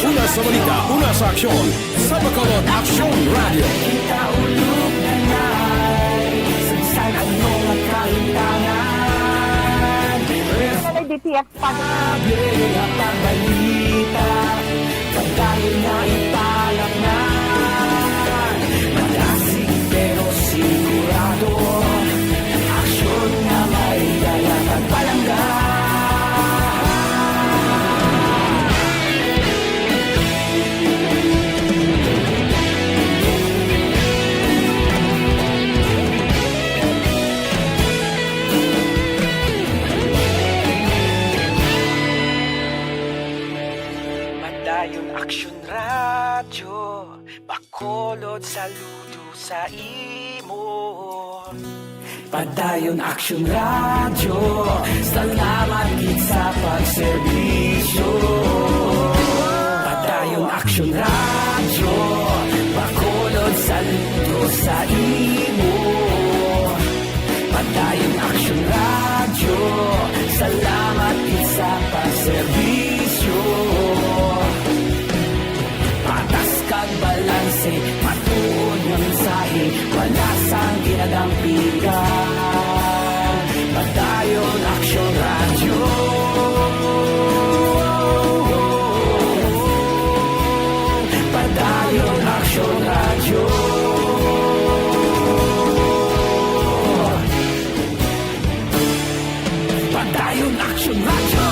Una sa balita, una sa aksyon, sa Bacolod Aksyon Radio. Kita ulog na nai, sa bisan ano nga kahitangan. Sa D T X Pag- Pagbalita, pagdayon nga ipalapnan. Malasig pero sigurado, aksyon nga may dala kag palangga. Padayon Aksyon Radyo, Bacolod, saludo sa imo. Padayon Aksyon Radyo, salamat gid sa pagserbisyo. Padayon Aksyon Radyo, Bacolod, saludo sa imo. Padayon Aksyon Radyo, salamat gid sa pagserbisyo. Patas kag balanse, matuod nga mensahe, wala sang ginadampigan. Padayon Aksyon Radyo. Padayon Aksyon Radyo. Padayon Aksyon Radyo.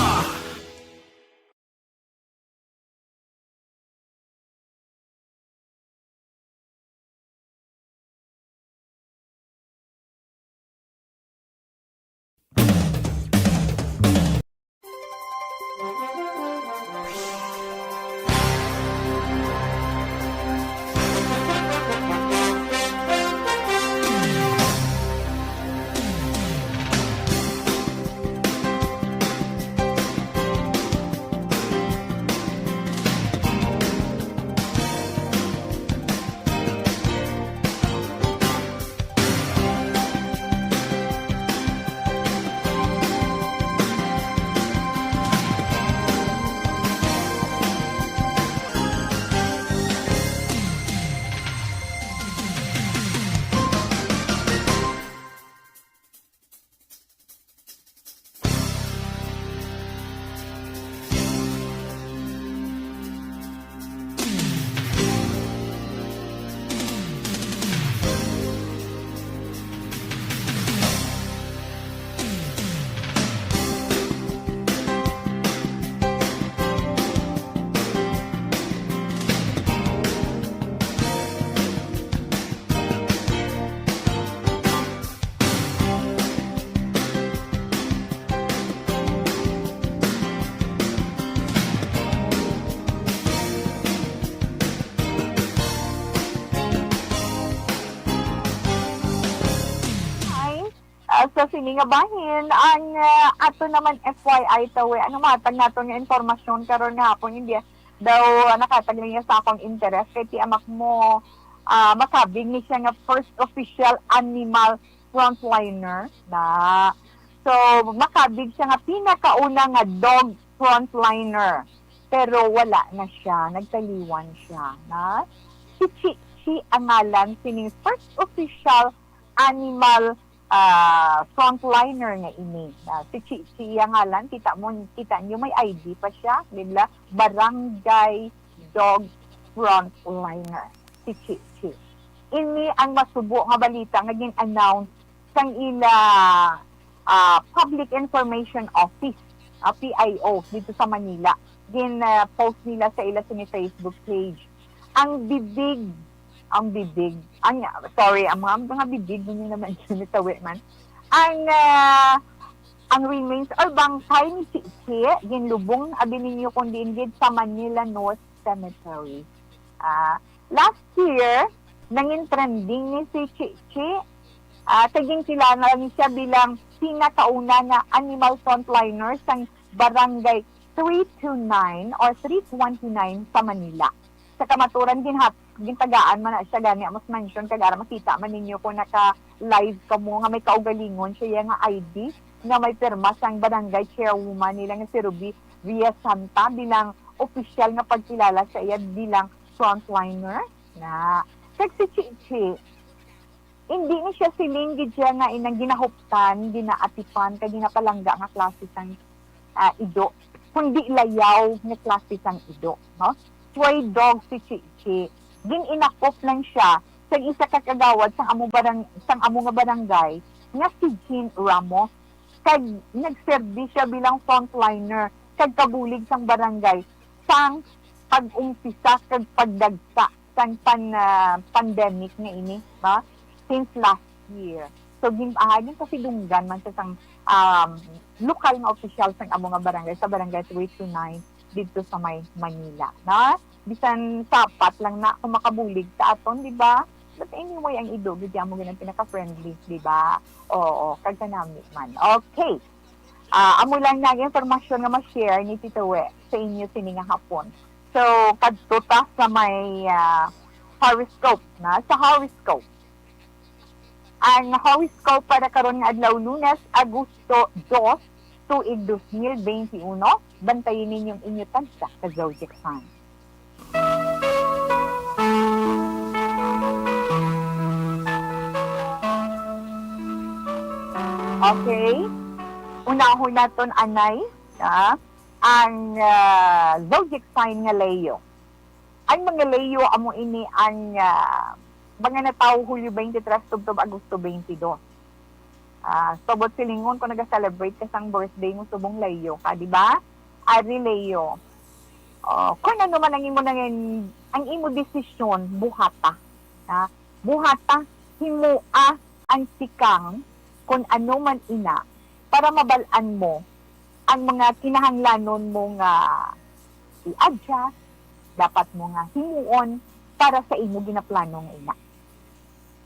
Hi. Ah, sa sini nga bahin, ang, ah, ato naman F Y I tawi, ang matag nato nga impormasyon karon nga hapon, hindi daw, ah, nakatag lang niya sa akong interes kay ti amak mo, ah, makabig ni siya nga first official animal frontliner na. So, makabig siya nga pinakauna nga dog frontliner. Pero wala na siya, nagtaliwan siya na. Si Chi Chi ang ngalan sining first official animal, ah, frontliner nga ini. Ah, si Chi Chi ang ngalan, kita mo, kita niyo may I D pa siya, di ba? Barangay Dog Frontliner, si Chi Chi. Ini ang masubo nga balita nga gin-announce sang ila, ah, Public Information Office, ah, P I O, dito sa Manila. Gin, ah, post nila sa ila sini Facebook page. Ang bibig, ang bibig, ang, sorry, ang mga, mga bibig, hindi naman yun, tawi man. Ang, ah, ang remains or bangkay ni Chi Chi, ginlubong, abi ninyo kung diin gid, sa Manila North Cemetery. Ah, last year, nangin trending ni si Chi Chi. Ah, kay ginkilala ni siya bilang pinakauna nga animal frontliner sang Barangay three two nine or three twenty-nine sa Manila. Sa kamaturan, ginhat-, gintagaan man na siya gani amos mention, kag ara makita man ninyo kung naka, live kamo nga may kaugalingon siya nga I D nga may pirma sang barangay chairwoman nila nga si Ruby Villasanta bilang opisyal nga pagkilala sa iya bilang frontliner na. Kag si Chichi, hindi ni siya siling gid siya nga inang ginahuptan, ginaatipan, kag ginapalangga nga klase sang, ah, ido, kundi layaw nga klase sang ido, no? Stray dog si Chichi. Gin-inakop lang siya sang isa ka kagawad sang amo barang-, sang amo nga barangay nga si Jean Ramos, kag nagserbi siya bilang frontliner kag kabulig sang barangay sang pag-umpisa kag pagdagsa sang pan-, ah, pandemic nga ini, no? Since last year. So, gin-, ah, ginpasidunggan man sa sang, um, lokal nga opisyal sang amo nga barangay, sa Barangay three two nine didto sa may Manila, no? Bisan sapat lang na kung makabulig sa aton, di ba? But anyway, ang ido gid amo gid ang pinaka-friendly, di ba? Oo, kag kanami man. Okay. Ah, amo lang na ang impormasyon nga ma-share ni Tito We sa inyo sini nga hapon. So, kadto ta sa may, ah, horoscope, na, sa horoscope. Ang horoscope para karon nga adlaw, Lunes, Agosto dos, tuig dos mil bente uno. Bantayi ninyo ang inyo tagsa ka zodiac sign. Okay. Unahon naton anay, ah, ang, ah, zodiac sign nga Leo. Ang mga Leo, amo ini ang, ah, mga natawo Hulyo twenty-three tubtob Agosto twenty-two. Ah, subot silingon kung naga-celebrate ka sang birthday mo subong Leo ka, di ba? Ari Leo. Oh, kung ano man ang imo nangin-, ang imo desisyon, buhata. Ha? Buhata, himoa ang tikang kung ano man ina para mabal-an mo ang mga kinahanglanon mo nga i-adjust, dapat mo nga himuon para sa imo ginaplano nga ina.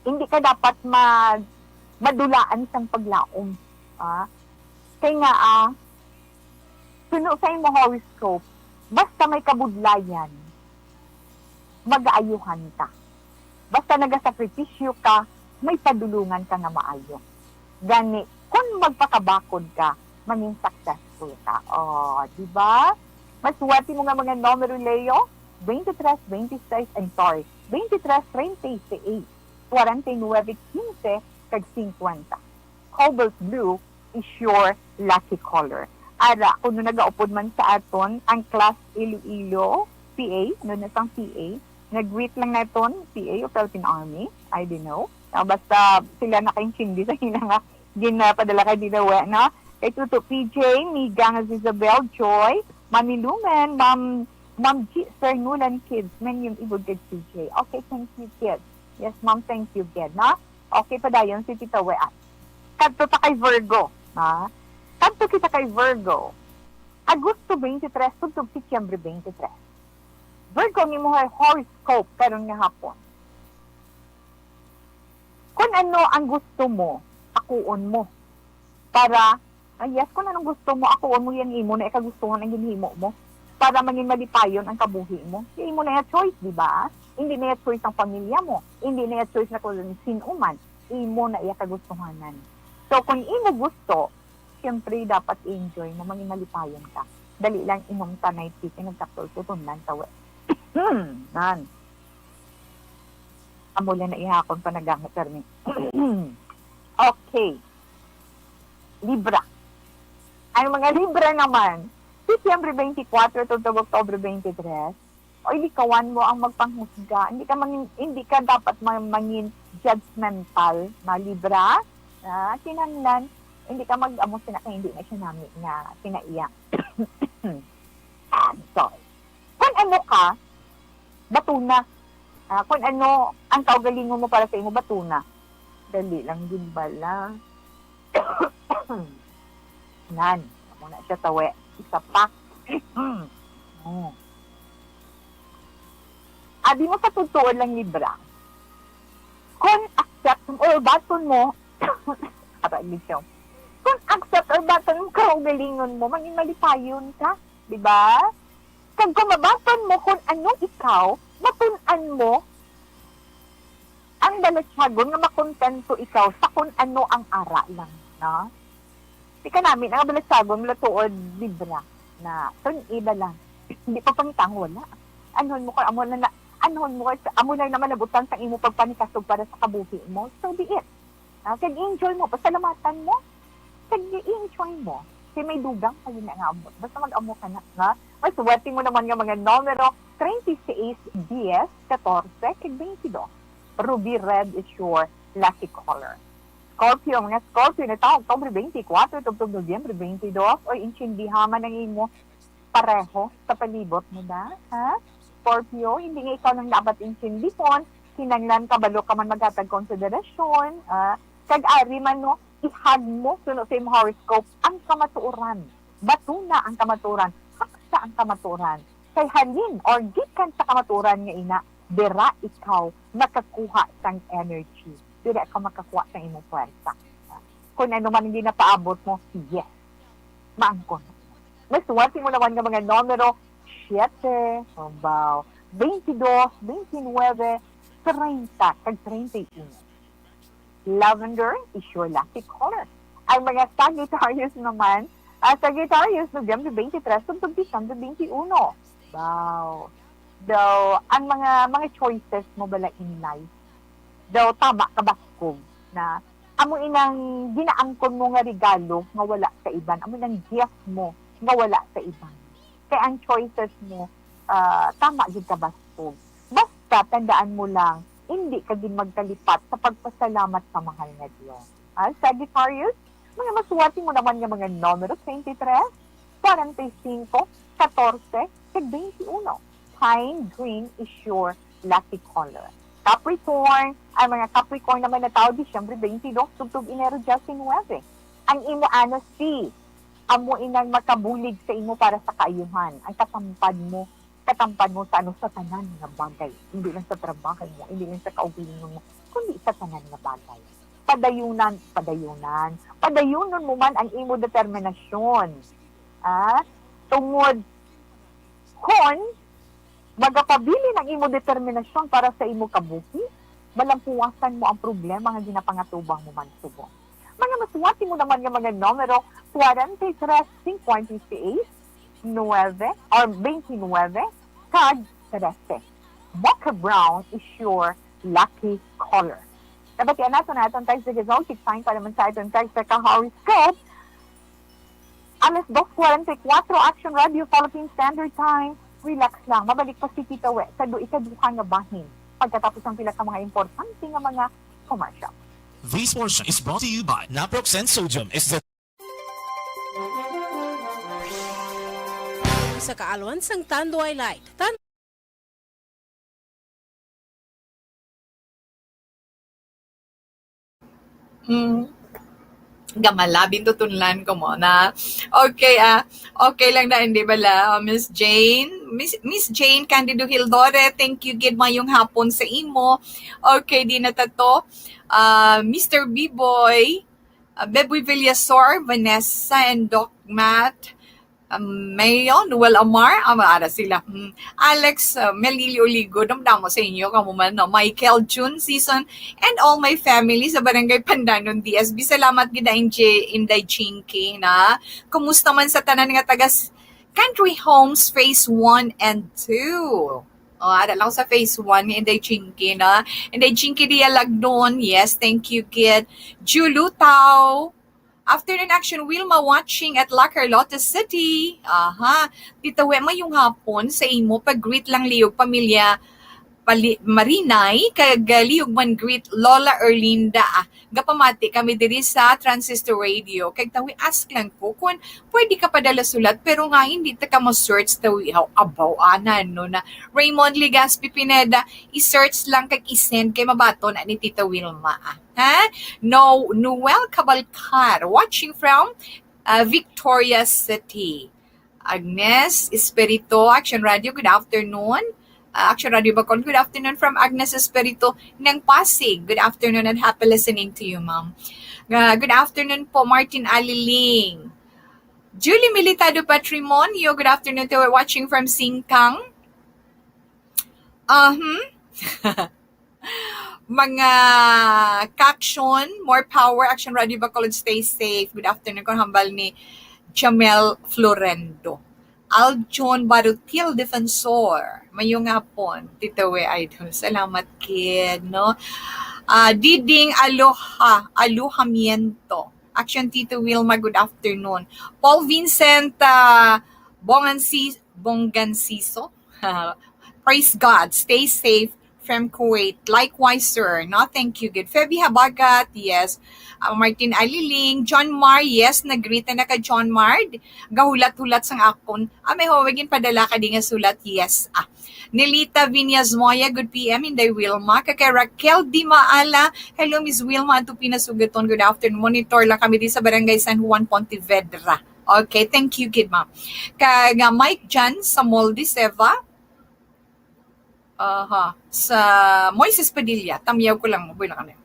Hindi ka dapat mag-, madulaan sang paglaom, ah. Kay nga, ah, suno sa imo horoscope, basta may kabudlayan, magaayuhan ka. Basta nagasakripisyo ka, may padulungan ka nga maayo. Gani, kung magpakabakod ka, mangin successful ka. Oh, di ba? Maswerte mo nga mga numero, Leo, twenty-three, twenty-six, I'm sorry, twenty-three, treinta y seis, forty-nueve, quince, kag fifty. Cobalt blue is your lucky color. Ara, kung nagaupod man sa aton ang class Iloilo, P A, ano na sang P A, nag-greet lang naton, P A o Philippine Army, I don't know. Ah, basta sila nakaintindi sa ila nga ginapadala kay Dinawe, no? Kay Tuto P J, Migang Isabel, Joy, Mami Lumen, Ma'am, Ma'am G, Sir Nulan Kids, men yung ibog kay P J. Okay, thank you, kids. Yes, ma'am, thank you, kid, no? Okay, padayon si Tita We, ah. Kadto ta kay Virgo, ha? Kadto kita kay Virgo. Agosto twenty-three, tubtob Setyembre twenty-three. Virgo, ang imo horoscope karon nga hapon. Kung ano ang gusto mo, akuon mo. Para, ah, yes, kung anong gusto mo, akuon mo yan, imo na ikagustuhan ang ginhimo mo. Para mangin malipayon ang kabuhi mo. Kay imo na iya choice, di ba? Hindi na iya choice ang pamilya mo. Hindi na iya choice na kung sino man. Imo na iya kagustuhanan. So, kung imo gusto, siyempre, dapat i-enjoy mo, mangin malipayon ka. Dali lang, inom ta na iti, nagkaptol ko, tundan ta, we. Nan. Amo lang na ihakon pa nagamit, Carmen. Okay. Libra. Ang mga Libra naman, Setyembre twenty-four to October twenty-three, oy, likawan mo ang magpanghusga. Hindi ka mangin-, hindi ka dapat ma-, mangin judgmental na Libra. Ah, kinahanglan, hindi ka mag-amo sina kay hindi na siya nami nga kinaiya. Ah, sorry. Kung ano ka, batuna. Ah, kung ano ang kaugalingon mo para sa imo, batuna. Dali lang gid bala. Nan, amo na siya tawe. Isa pa. Hmm. Abi mo sa totoo lang, Libra. Kung accept or baton mo, ara, Libra. Kung accept or baton mo, kaugalingon mo, mangin malipayon ka, di ba? Kag kung mabaton mo kung ano ikaw, matun-an mo, Ang balatyagon nga makontento ikaw sa kun ano ang ara lang, no? Di ka namin, ang balatyagon, malatuod, libra, na, tun-i ba lang? Di pa pangitang wala. Anhon mo ko, amo na, na anhon mo ko, amo lang naman nabutang sa imo pagpanikasog para sa kabuhi mo. So be it. Ah, kag enjoy mo, pasalamatan mo. Kag i-enjoy mo. Kay may dugang pa yun nga amo. Basta mag-amo ka na, ha? Mas swerte mo naman nga mga numero, treinta y seis, diez, catorce, kag veintidós. Ruby red is your lucky color. Scorpio, mga Scorpio, na taong Oktubre twenty-four, tubtob Nobyembre twenty-two, oy, intindiha man ang imo pareho sa palibot mo da, ha? Scorpio, hindi nga ikaw lang dapat intindihon, kinahanglan kabalo ka man maghatag konsiderasyon, ah, kag ari man, no, ihag mo suno sa imong horoscope ang kamatuoran. Batuna ang kamatuoran, saksa ang kamatuoran. Kay halin or gikan sa kamatuoran nga ina, dira ikaw makakuha sang energy. Dira ikaw makakuha sang imong puwersa. Kung ano man ang ginapaabot mo, yes. Maangkon. Mas swerte mo naman nga mga numero, siete, wow, veintidós, veintinuebe, treinta, kag treinta y uno. Lavender is your lucky color. Ang mga Sagittarius naman, ah, Sagittarius, Nobyembre twenty-three, tubtob Disyembre twenty-one. Wow. Daw, ang mga, mga choices mo bala in life, daw tama ka baskog na amo inang ginaangkon mo nga regalo nga wala sa iban, amo inang gift mo nga wala sa iban. Kay ang choices mo, ah, tama gid ka baskog. Basta tandaan mo lang, hindi ka gid magkalipat sa pagpasalamat sa mahal nga Dios. Ah, Sagittarius, mga maswerte mo naman nga mga numero twenty-three, forty-five, catorce, kag twenty-one. Pine green is your lucky color. Capricorn, ang mga Capricorn naman na tao, Disyembre twenty-two, tubtob Enero diecinuebe. Ang imo honesty, amo inang makabulig sa imo para sa kaayuhan. Ang katampad mo, katampad mo sa ano, sa tanan nga bagay. Hindi lang sa trabaho mo, hindi lang sa kaugalingon mo, kundi sa tanan nga bagay. Padayunan, padayunan, padayunon mo man ang imo determinasyon. Ah, tungod kon magapabilin ang imo determinasyon para sa imo kabuhi, malampuwasan mo ang problema nga ginapangatubang mo man subong. Mga maswerte mo naman nga mga numero, forty-three, fifty-eight, nuebe, or twenty-nuebe, kag trese. Mocha brown is your lucky color. Nabatian nato na atong text the result, keep sign para man sa atong text sa ka-horoscope. Alas dos forty-four, Action Radio, Philippine Standard Time. Relax lang. Mabalik pa si Tita We sa du-, ikaduha nga bahin. Pagkatapos ang pila ka mga importante nga mga commercial. This portion is brought to you by Naproxen Sodium is the Sa kaalwan sang Tanduay Light. Tan- Mm. Gamala, bintutunlan ko mo na. Okay, ah, okay lang na, hindi bala? Oh, Miss Jane, Miss, Miss Jane Candido Hildore, thank you gid, mayong hapon sa imo. Okay, di na ta to. Ah, Mister B-Boy, ah, Beboy Villasor, Vanessa, and Doc Matt. Um, Mayo, Noel Amar, ah, ara sila. Hmm. Alex, uh, Melilio Ligo, damdamo sa inyo, kamo man, no? Michael, June, Season, and all my family sa Barangay Pandanon, D S B. Salamat gid, Inday Chinky, na. Kumusta man sa tanan nga taga s-, Country Homes Phase one and two? Oh, ara lang sa Phase one ni Inday Chinky, na. Inday Chinky Dia Lagdon, yes, thank you, gid. Ju Lutao, Afternoon Action Wilma watching at La Carlota City. Aha. Tita We, mayong hapon sa imo. Pag-greet lang liyog pamilya Pali-, Marinay, kag, ah, liyog man greet Lola Erlinda. Ah, gapamati kami diri sa Transistor Radio. Kag Tawi, ask lang ko kung pwede ka padala sulat, pero nga hindi ta ka ma-search, Tawi. Abaw, ana, no, na Raymond Legaspi Pineda, i-search lang kag i-send kay mabaton na ni Tita Wilma. Ah. Ha? No, Noel Cabalcar, watching from, uh, Victoria City. Agnes Espirito, Action Radio, good afternoon. Uh, Action Radio Bacol, good afternoon from Agnes Espirito ng Pasig. Good afternoon and happy listening to you, ma'am. Uh, good afternoon po, Martin Aliling. Julie Militado Patrimonio, good afternoon to you, watching from Singkang. Uh-huh. Mga ka-action, more power, Action Radio Bacolod, stay safe. Good afternoon, kon hambal ni Jamel Florendo. Aljon Barutil Defensor, mayong hapon, Tito We Idol. Salamat gid, no? Ah, Diding Aloha, Alohamiento. Action Tito Wilma, good afternoon. Paul Vincent, ah, Bongansi-, Bongansiso. Praise God. Stay safe from Kuwait. Likewise, sir. No, thank you. Good. Feby Habagat, yes. Ah, Martin Aliling, John Mar, yes, nag-greet na ka, John Mar. Gahulat-hulat sang akon. Ah, may huwag yung padala ka di nga sulat, yes. Ah. Nelita Viñas Moya, good P M, Inday Wilma. Kay Raquel Di Maala, hello, Miss Wilma, ato pinasugaton, good afternoon. Monitor lang kami di sa Barangay San Juan, Pontevedra. Okay, thank you, kid ma'am. Kag, ah, Mike Jan sa Mall de Seva. Aha, sa Moises Padilla, tamyaw ko lang, mabuhay na kami.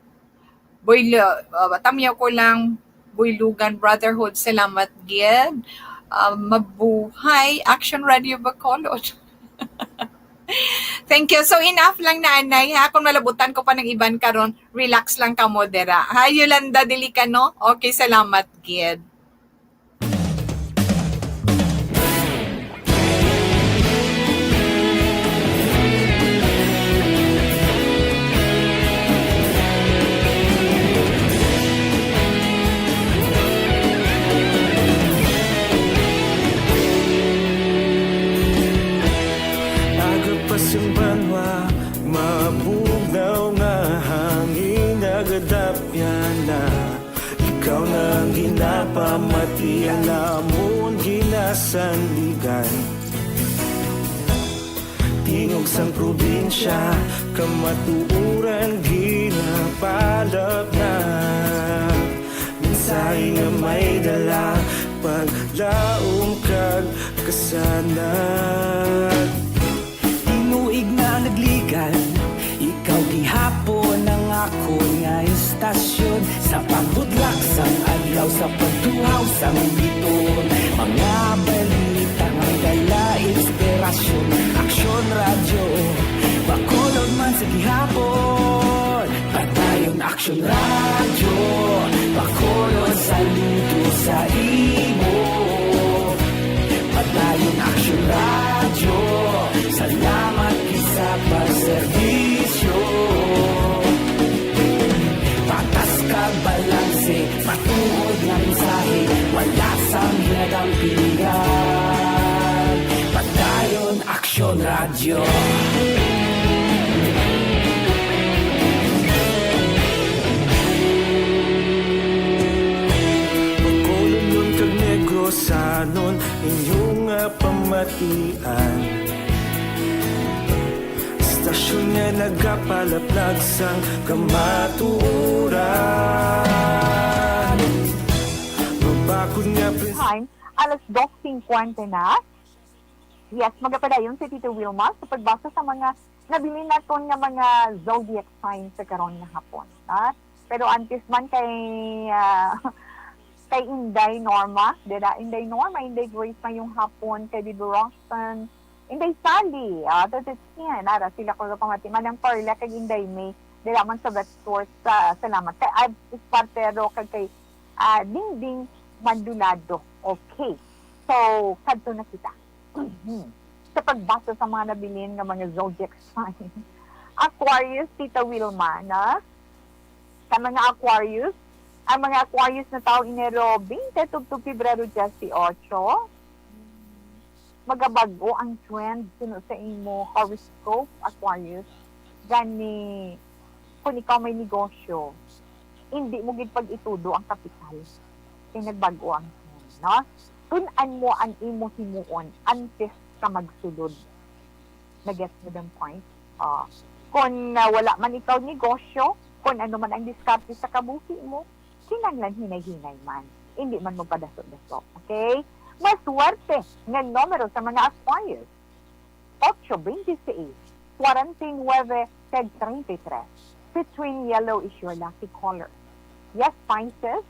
Boy, uh, tamyaw ko lang, Boy Lugan Brotherhood, salamat gid. Ah, mabuhay, Action Radio Bacolod. Thank you. So, enough lang na, anay, ha? Kung malabutan ko pa ng iban karon, relax lang ka mo dira. Ha, Yolanda Delicano? Okay, salamat gid. Aga pa sing banwa, mabugnaw nga hangin, nagadapyan na. Ikaw na ang ginapamati, ang lamon ginasandigan. Tingog sang probinsya, kamatuoran ginapalapnag. Mensahe nga may dala, paglaom kag kasanag. Tinuig na nagligan, ikaw gihapon ang akon nga istasyon. Sa pagbudlak sang adlaw, sa pagtuhaw sang biton, mga balita nga dala inspirasyon. Aksyon Radyo Bacolod man sa gihapon. Padayon Aksyon Radyo Bacolod, saludo sa imo. Padayon Aksyon Radyo, salamat gid sa pagserbisyo. Patas kag balanse, matuod nga mensahe, wala sang hinadampingan. Padayon Aksyon Radyo. Bacolodnon kag Negrosanon, inyo nga pamatian. Istasyon nga nagapalaplag sang kamatuoran. Mabakod nga prin- Time, alas dos cincuenta na. Yes, magapadayon si Tito Wilma sa pagbasa sa mga nabilin naton nga mga zodiac signs sa karon nga hapon, ha? Pero antes man kay, ah, kay Inday Norma, dira, Inday Norma, Inday Grace, mayong hapon, kay Bibi Roxanne, Inday Sally, ah, Tete Chin, ara, sila ko pamati, Manang Perla, kay Inday May, dira man sa Vet Store, sa, salamat. Kay Ad Espartero, kay, kay, ah, Dingding Mandulado. Okay. So, kadto na kita. Sa pagbasa sa mga nabilin nga mga zodiac sign. Aquarius, Tita Wilma, na? Sa mga Aquarius, ang mga Aquarius nga tawo Enero twenty tubtob Pebrero dieciocho, magabag-o ang trend suno sa imo horoscope, Aquarius. Gani, kung ikaw may negosyo, hindi mo gid pag-itudo ang kapital. Kay nagbag-o ang trend, no? Tun-an mo ang imo himuon antes ka magsulod. Nagets mo ang point? Ah, kung, ah, wala man ikaw negosyo, kung ano man ang diskarte sa kabuhi mo, kinahanglan hinay-hinay man. Hindi man mo padaso-daso. Okay? Maswerte nga numero sa mga Aquarius. Ocho, twenty-six, forty-nine, kag thirty-three. Citrine yellow is your lucky color. Yes, Pisces.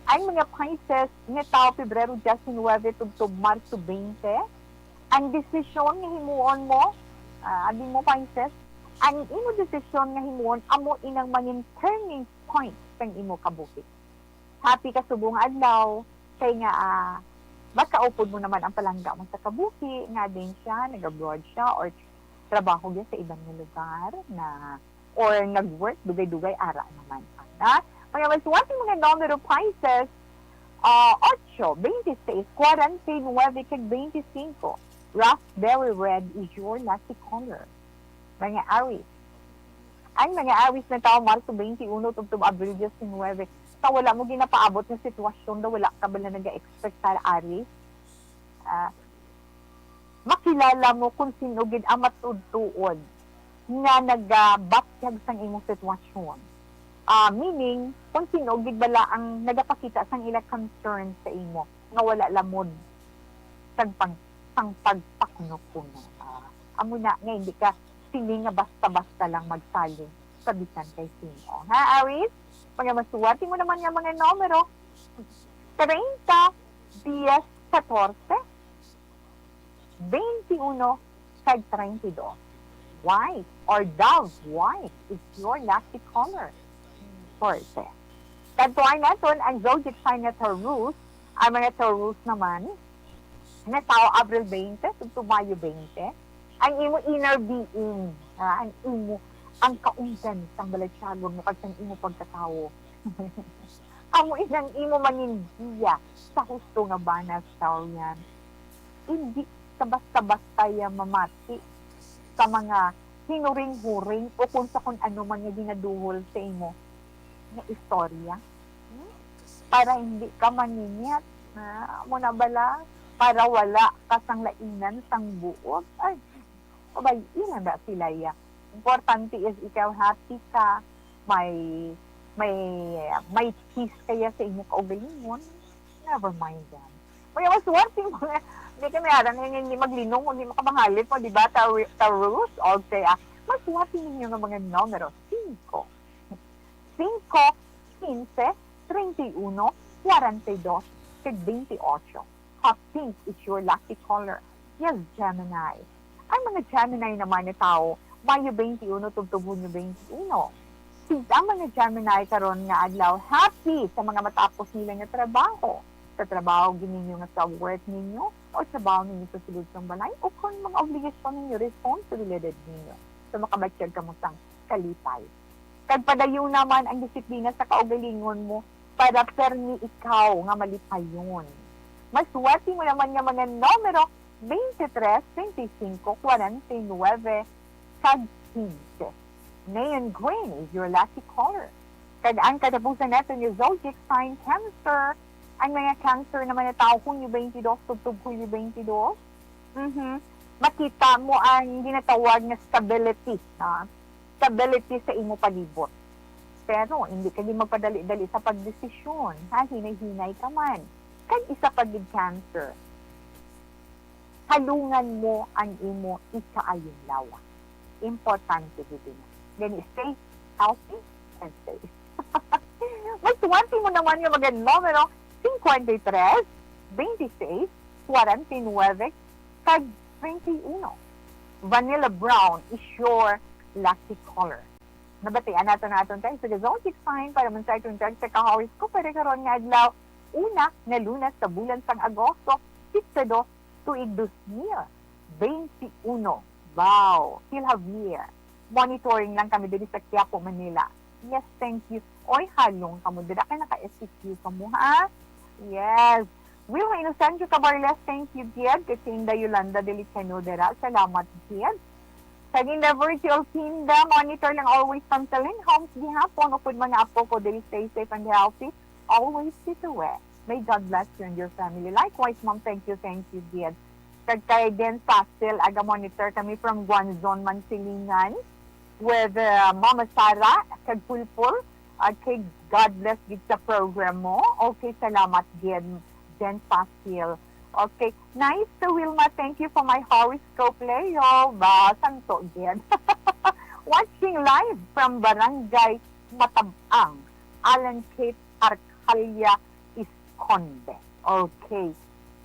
Ang mga Pisces nga tawo Pebrero diecinuebe tubtob Marso twenty, ang desisyon nga himuon mo, ah, abi mo, Pisces, Ang imo desisyon nga himuon amo inang mangin turning point sang imo kabuhi. Happy ka subong adlaw, kay nga, ah, makaupod mo naman ang palangga mo sa kabuhi, nga din siya, nag-abroad siya, or trabaho gyud sa iban nga lugar, na, or nag-work, dugay-dugay, ara naman. Ana, mga maswerte mga numero, Pisces, ah, ocho, twenty-six, forty-nine, kag twenty-five. Raspberry red is your lucky color. Mga Aries. Ang mga Aries nga tawo Marso twenty-one tubtob Abril diecinuebe, sa wala mo ginapaabot nga sitwasyon, daw wala ka bala naga-expect sa Aries. Ah, makilala mo kung sino gid ang matuod-tuod nga nagabatyag sang imong sitwasyon. Ah, meaning, kung sino gid bala ang nagapakita sang ila concern sa imo, nga wala lamod sang pang-, sang pagpakuno-kuno. Ah, amo na nga hindi ka siling nga basta-basta lang magsalig sa bisan kay sino. Ha, Aries? Mga maswerte mo naman nga mga numero, treinta, diyes, katorse, twenty-uno, kag treinta y dos. White or dove white is your lucky color. Forte. Kadtuan naton ang zodiac sign nga Taurus. Ang mga Taurus naman, nga tawo Abril twenty tubtob Mayo twenty, ang imo inner being, ah, ang imo, ang kaunggan sang balatyagon mo kag sang imo pagkatawo. Amo inang imo mangindiya sa husto nga bana, Taurian. Hindi ka basta-basta ya mamati sa mga hinuring-huring o kung sa kung ano man nga ginaduhol sa imo nga istorya. Hmm? Para hindi ka manginyat, ha? Amo na bala, para wala ka sang lainan sang buot. Ay, pabay-i lang na sila ya. Importante is ikaw happy ka, may, may, may peace ka ya sa imong kaugalingon. Never mind them. Kaya maswerte mo nga, hindi ka may aram nga hindi maglinong, hindi makapangalit mo, di ba, Taru-, Taurus? Okay, ah, maswerte ninyo nga mga numero, singko. Singko, kinse, treinta y uno, kwarenta y dos, kag twenty-ocho. Hot pink is your lucky color. Yes, Gemini. Ang mga Gemini naman nga tawo, Mayo twenty-uno tubtob Hunyo twenty-uno. Ang mga Gemini karon nga adlaw, happy sa mga matapos nila nga trabaho, sa trabaho gid ninyo nga sa work ninyo, o trabaho ninyo sa sulod sang balay, o kon mga obligasyon ninyo, responsibilidad ninyo. So, makabatyag kamo sang kalipay. Kag padayon naman ang disiplina sa kaugalingon mo para permi ikaw nga malipayon. Maswerte mo naman nga mga numero twenty-tres, twenty-cinco, kwarenta y nuebe, kag quince. Neon green is your lucky color. Kag ang katapusan nato nga zodiac sign, Cancer. Ang mga Cancer naman nga tawo, Hunyo twenty-dos tubtob Hunyo twenty-dos. Mhm. Makita mo ang ginatawag nga stability, ha? Stability sa imo palibot. Pero hindi ka di magpadali-dali sa pagdesisyon, ha? Hinay-hinay ka man. Kag isa pa gid, Cancer, halungan mo ang imo ikaayong lawas. Importante gid na. Gani, stay healthy and safe. Maswerte mo naman nga mga numero cincuenta y tres, veintiséis, cuarenta y nueve, kag treinta y uno. Vanilla brown is your lucky color. Nabatian nato na aton tayo sa zodiac sign para man sa aton tag sa ka-horoscope para karon nga adlaw, una nga lunes sa bulan sang Agosto, pitsa dos, tuig dos mil veintiuno. Wow! Phil Javier, monitoring lang kami diri sa Quiapo, Manila. Yes, thank you. Oy, halong kamo dira kay naka-S C Q kamo, ha? Yes. Wilma Inocencio Cabarles, thank you gid. Kay si Inday Yolanda Delicano dira. Salamat gid. Kag Inday Virgie Olquinda, monitor lang always from Talin Homes gihapon. Upod mga apo ko diri, stay safe and healthy. Always see to it. May God bless you and your family. Likewise, ma'am, thank you, thank you gid. Kag kay Den Fasil, aga monitor kami from Guanzon, Mansilingan, with, uh, Mama Sara, kag Pulpul. Okay, God bless gid sa program mo. Okay, salamat gid, Den Fasil. Okay, nice to Wilma. Thank you for my horoscope, Leo. Ba, santo gid. Watching live from Barangay Matabang, Alan Kate Arcalia Isconde. Okay.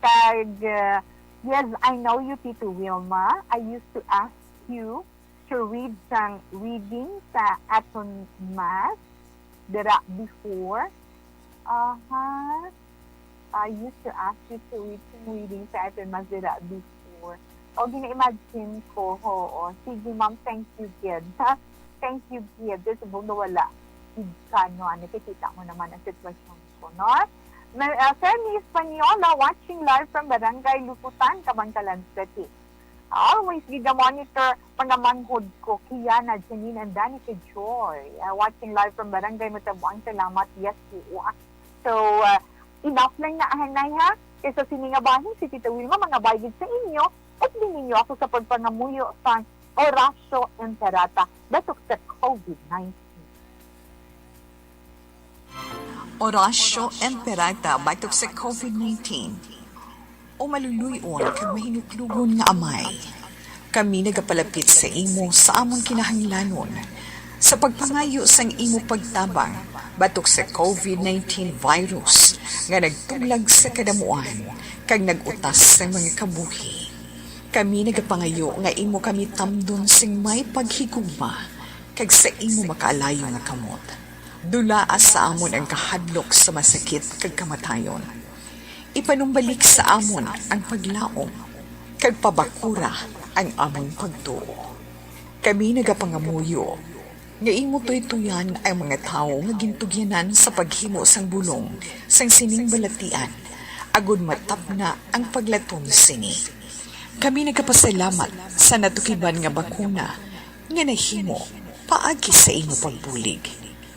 Kag, uh, yes, I know you, Tito Wilma. I used to ask you to read sang reading sa aton Mass dira before. Aha. I used to ask you to read sang reading sa aton Mass dira before. O, gina-imagine ko, oo. Sige, ma'am, thank you, gid. Ha? Thank you, gid. Sa bundo wala. Gid ka, no? Ano, nakikita mo naman ang sitwasyon ko, no? Ma-, uh, Fermi Española, watching live from Barangay Luputan, Kabankalan City. Always gid monitor, mga manghod ko, Kiana, Janine, and Danica Joy. Uh, watching live from Barangay Matabuang. Salamat, yes, po. So, uh, enough lang na, anay, ha? Kay sa sini nga bahin, si Tita Wilma, mga baygid sa inyo, at din ninyo ako sa pagpangamuyo sa Oratio Imperata, batok sa covid nineteen. Oratio Imperata batok sa covid nineteen. O maluluy-on kag mahinuklogon nga Amay, kami nagapalapit sa imo sa amon kinahanglanon, sa pagpangayo sang imo pagtabang batok sa covid nineteen virus nga nagtuglag sa kadamuan kag nag-utas sang mga kabuhi. Kami nagapangayo nga imo kami tamdon sing may paghigugma kag sa imo makaalayo nga kamot. Dulaa sa amon ang kahadlok sa masakit kag kamatayon. Ipanumbalik sa amon ang paglaom, kag pabakura ang amon pagtuo. Kami nagapangamuyo nga imo tuytoyan ang mga tawo nga gintugyanan sa paghimo sang bulong sang sining balatian, agod matapna ang paglatom sini. Kami nagapasalamat sa natukiban nga bakuna nga nahimo paagi sa imo pagbulig.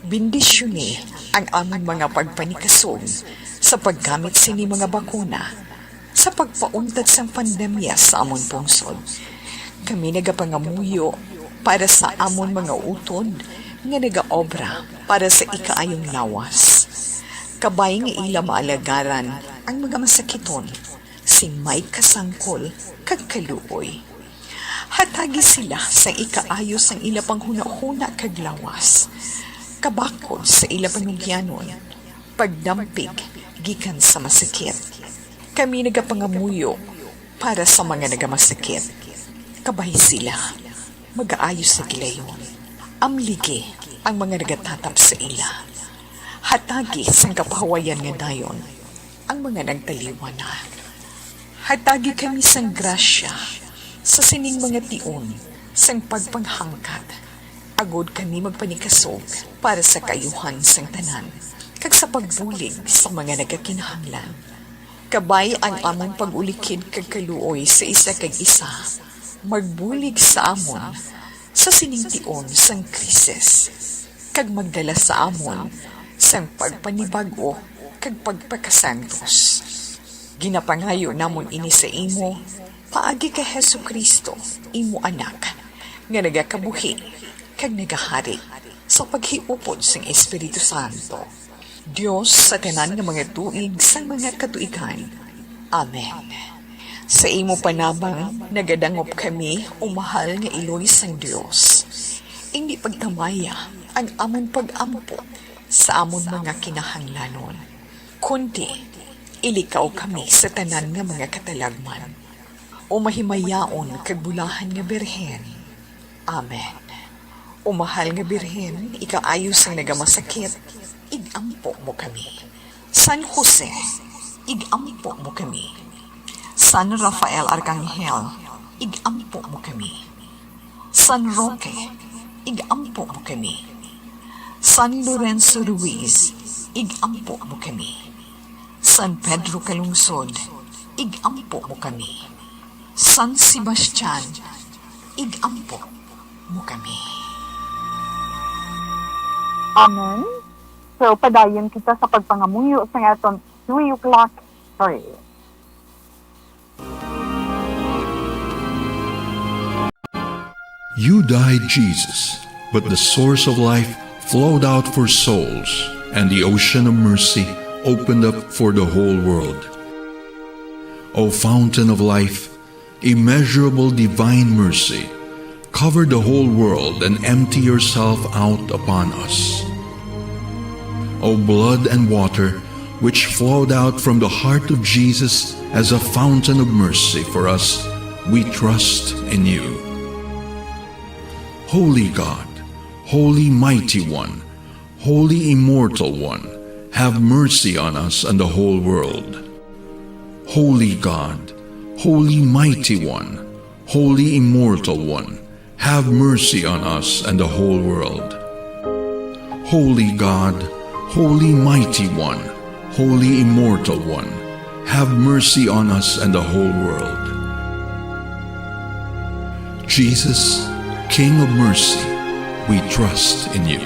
Bendisyoni ang amon mga pagpanikasog sa paggamit sini mga bakuna sa pagpauntat sang pandemya sa amon pungsod. Kami nagapangamuyo para sa amon mga utod nga nagaobra para sa ikaayong lawas. Kabay nga ila maalagaran ang mga masakiton sing may kasangkol kag kaluoy. Hatagi sila sang ikaayo sang ila panghunahuna kag lawas, kabakod sa ila panugyanon, pagdampig gikan sa masakit. Kami nagapangamuyo para sa mga nagamasakit. Kabay sila, magaayo sa gilayon. Amligi ang mga nagatatap sa ila. Hatagi sang kapahuwayan nga dayon ang mga nagtaliwan na. Hatagi kami sang grasya sa sining mga tion sang pagpanghangkat, agod kami magpanikasog para sa kaayuhan sang tanan, kag sa pagbulig sa mga nagakinahanglan. Kabay ang amon pag-ulikid kag kaluoy sa isa kag isa, magbulig sa amon sa sining tion sang krisis, kag magdala sa amon sang pagpanibag-o kag pagpakasantos. Ginapangayo namon ini sa imo paagi kay Jesu-Cristo, imo Anak, nga nagakabuhi kag nagahari sa paghiupod sang Espiritu Santo, Dios sa tanan nga mga tuig sang mga katuigan. Amen. Sa imo panabang nagadangop kami, o mahal nga Iloy sang Dios. Indi pagtamaya ang amon pag-ampo sa amon mga kinahanglanon, kundi ilikaw kami sa tanan nga mga katalagman. O mahimayaon kag bulahan nga Birhen. Amen. O mahal nga Birhen, ikaayo sang nagamasakit, ig-ampo mo kami. San Jose, ig-ampo mo kami. San Rafael Arcangel, ig-ampo mo kami. San Roque, ig-ampo mo kami. San Lorenzo Ruiz, ig-ampo mo kami. San Pedro Calungsod, ig-ampo mo kami. San Sebastian, ig-ampo mo kami. Amen. So, padayon kita sa pagpangamuyo sa aton three o'clock prayer. You died, Jesus, but the source of life flowed out for souls, and the ocean of mercy opened up for the whole world. O fountain of life, immeasurable divine mercy, cover the whole world and empty yourself out upon us. O blood and water, which flowed out from the heart of Jesus as a fountain of mercy for us, we trust in you. Holy God, Holy Mighty One, Holy Immortal One, have mercy on us and the whole world. Holy God, Holy Mighty One, Holy Immortal One, have mercy on us and the whole world. Holy God, Holy Mighty One, Holy Immortal One, have mercy on us and the whole world. Jesus, King of Mercy, we trust in you.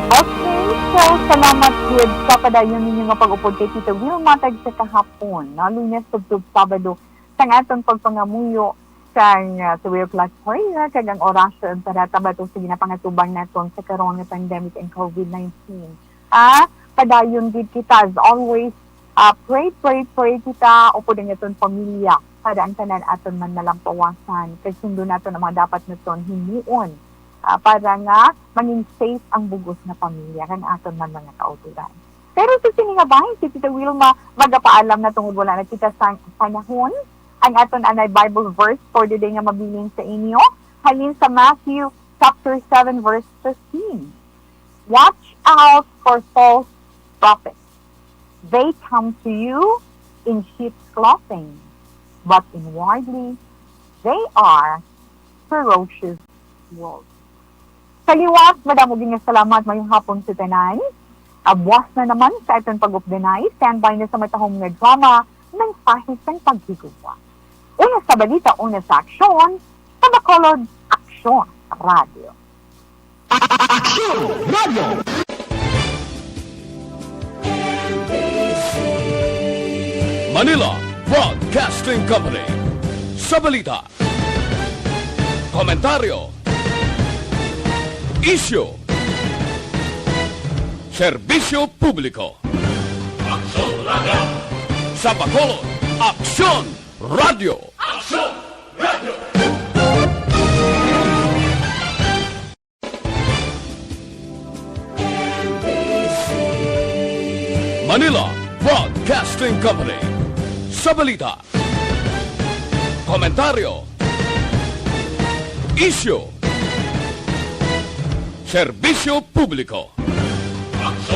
Okay, so salamat gid sa padayon ninyo nga pag-upod kay Tita Wilma tag sa kahapon, no? Lunes tubtob Sabado, sang aton pagpangamuyo sang ah, three o'clock prayer kag ang orasyon para tabato sa ginapangatubang naton sa karon nga pandemic and COVID nineteen. Ah, padayon gid kita as always, ah, pray, pray, pray kita upod ang aton pamilya para ang tanan aton man malampawasan kag sundon naton ang mga dapat naton himuon ah, para nga mangin safe ang bug-os nga pamilya kag aton man mga kautoran. Pero sa sini nga bahin, si Tita Wilma magapaalam na tungod wala na kita sa panahon. Ang aton anay Bible verse for the day nga mabilin sa inyo halin sa Matthew chapter seven verse fifteen. Watch out for false prophets. They come to you in sheep's clothing, but inwardly they are ferocious wolves. Sa liwat, madamo gid nga salamat, mayong hapon sa tanan. Abwas na naman sa aton pag-updanay, standby na sa matahom nga drama, mensahe sang paghigugma. Una sa balita, una sa aksyon, sa Bacolod Aksyon Radyo. Aksyon Radyo! Manila Broadcasting Company. Sa balita, komentaryo, isyu, serbisyo publiko. Aksyon Radyo! Sa Bacolod, Aksyon Radyo! Aksyon Radyo! Manila Broadcasting Company. Sa balita, komentaryo, isyu, serbisyo publiko. Aksyon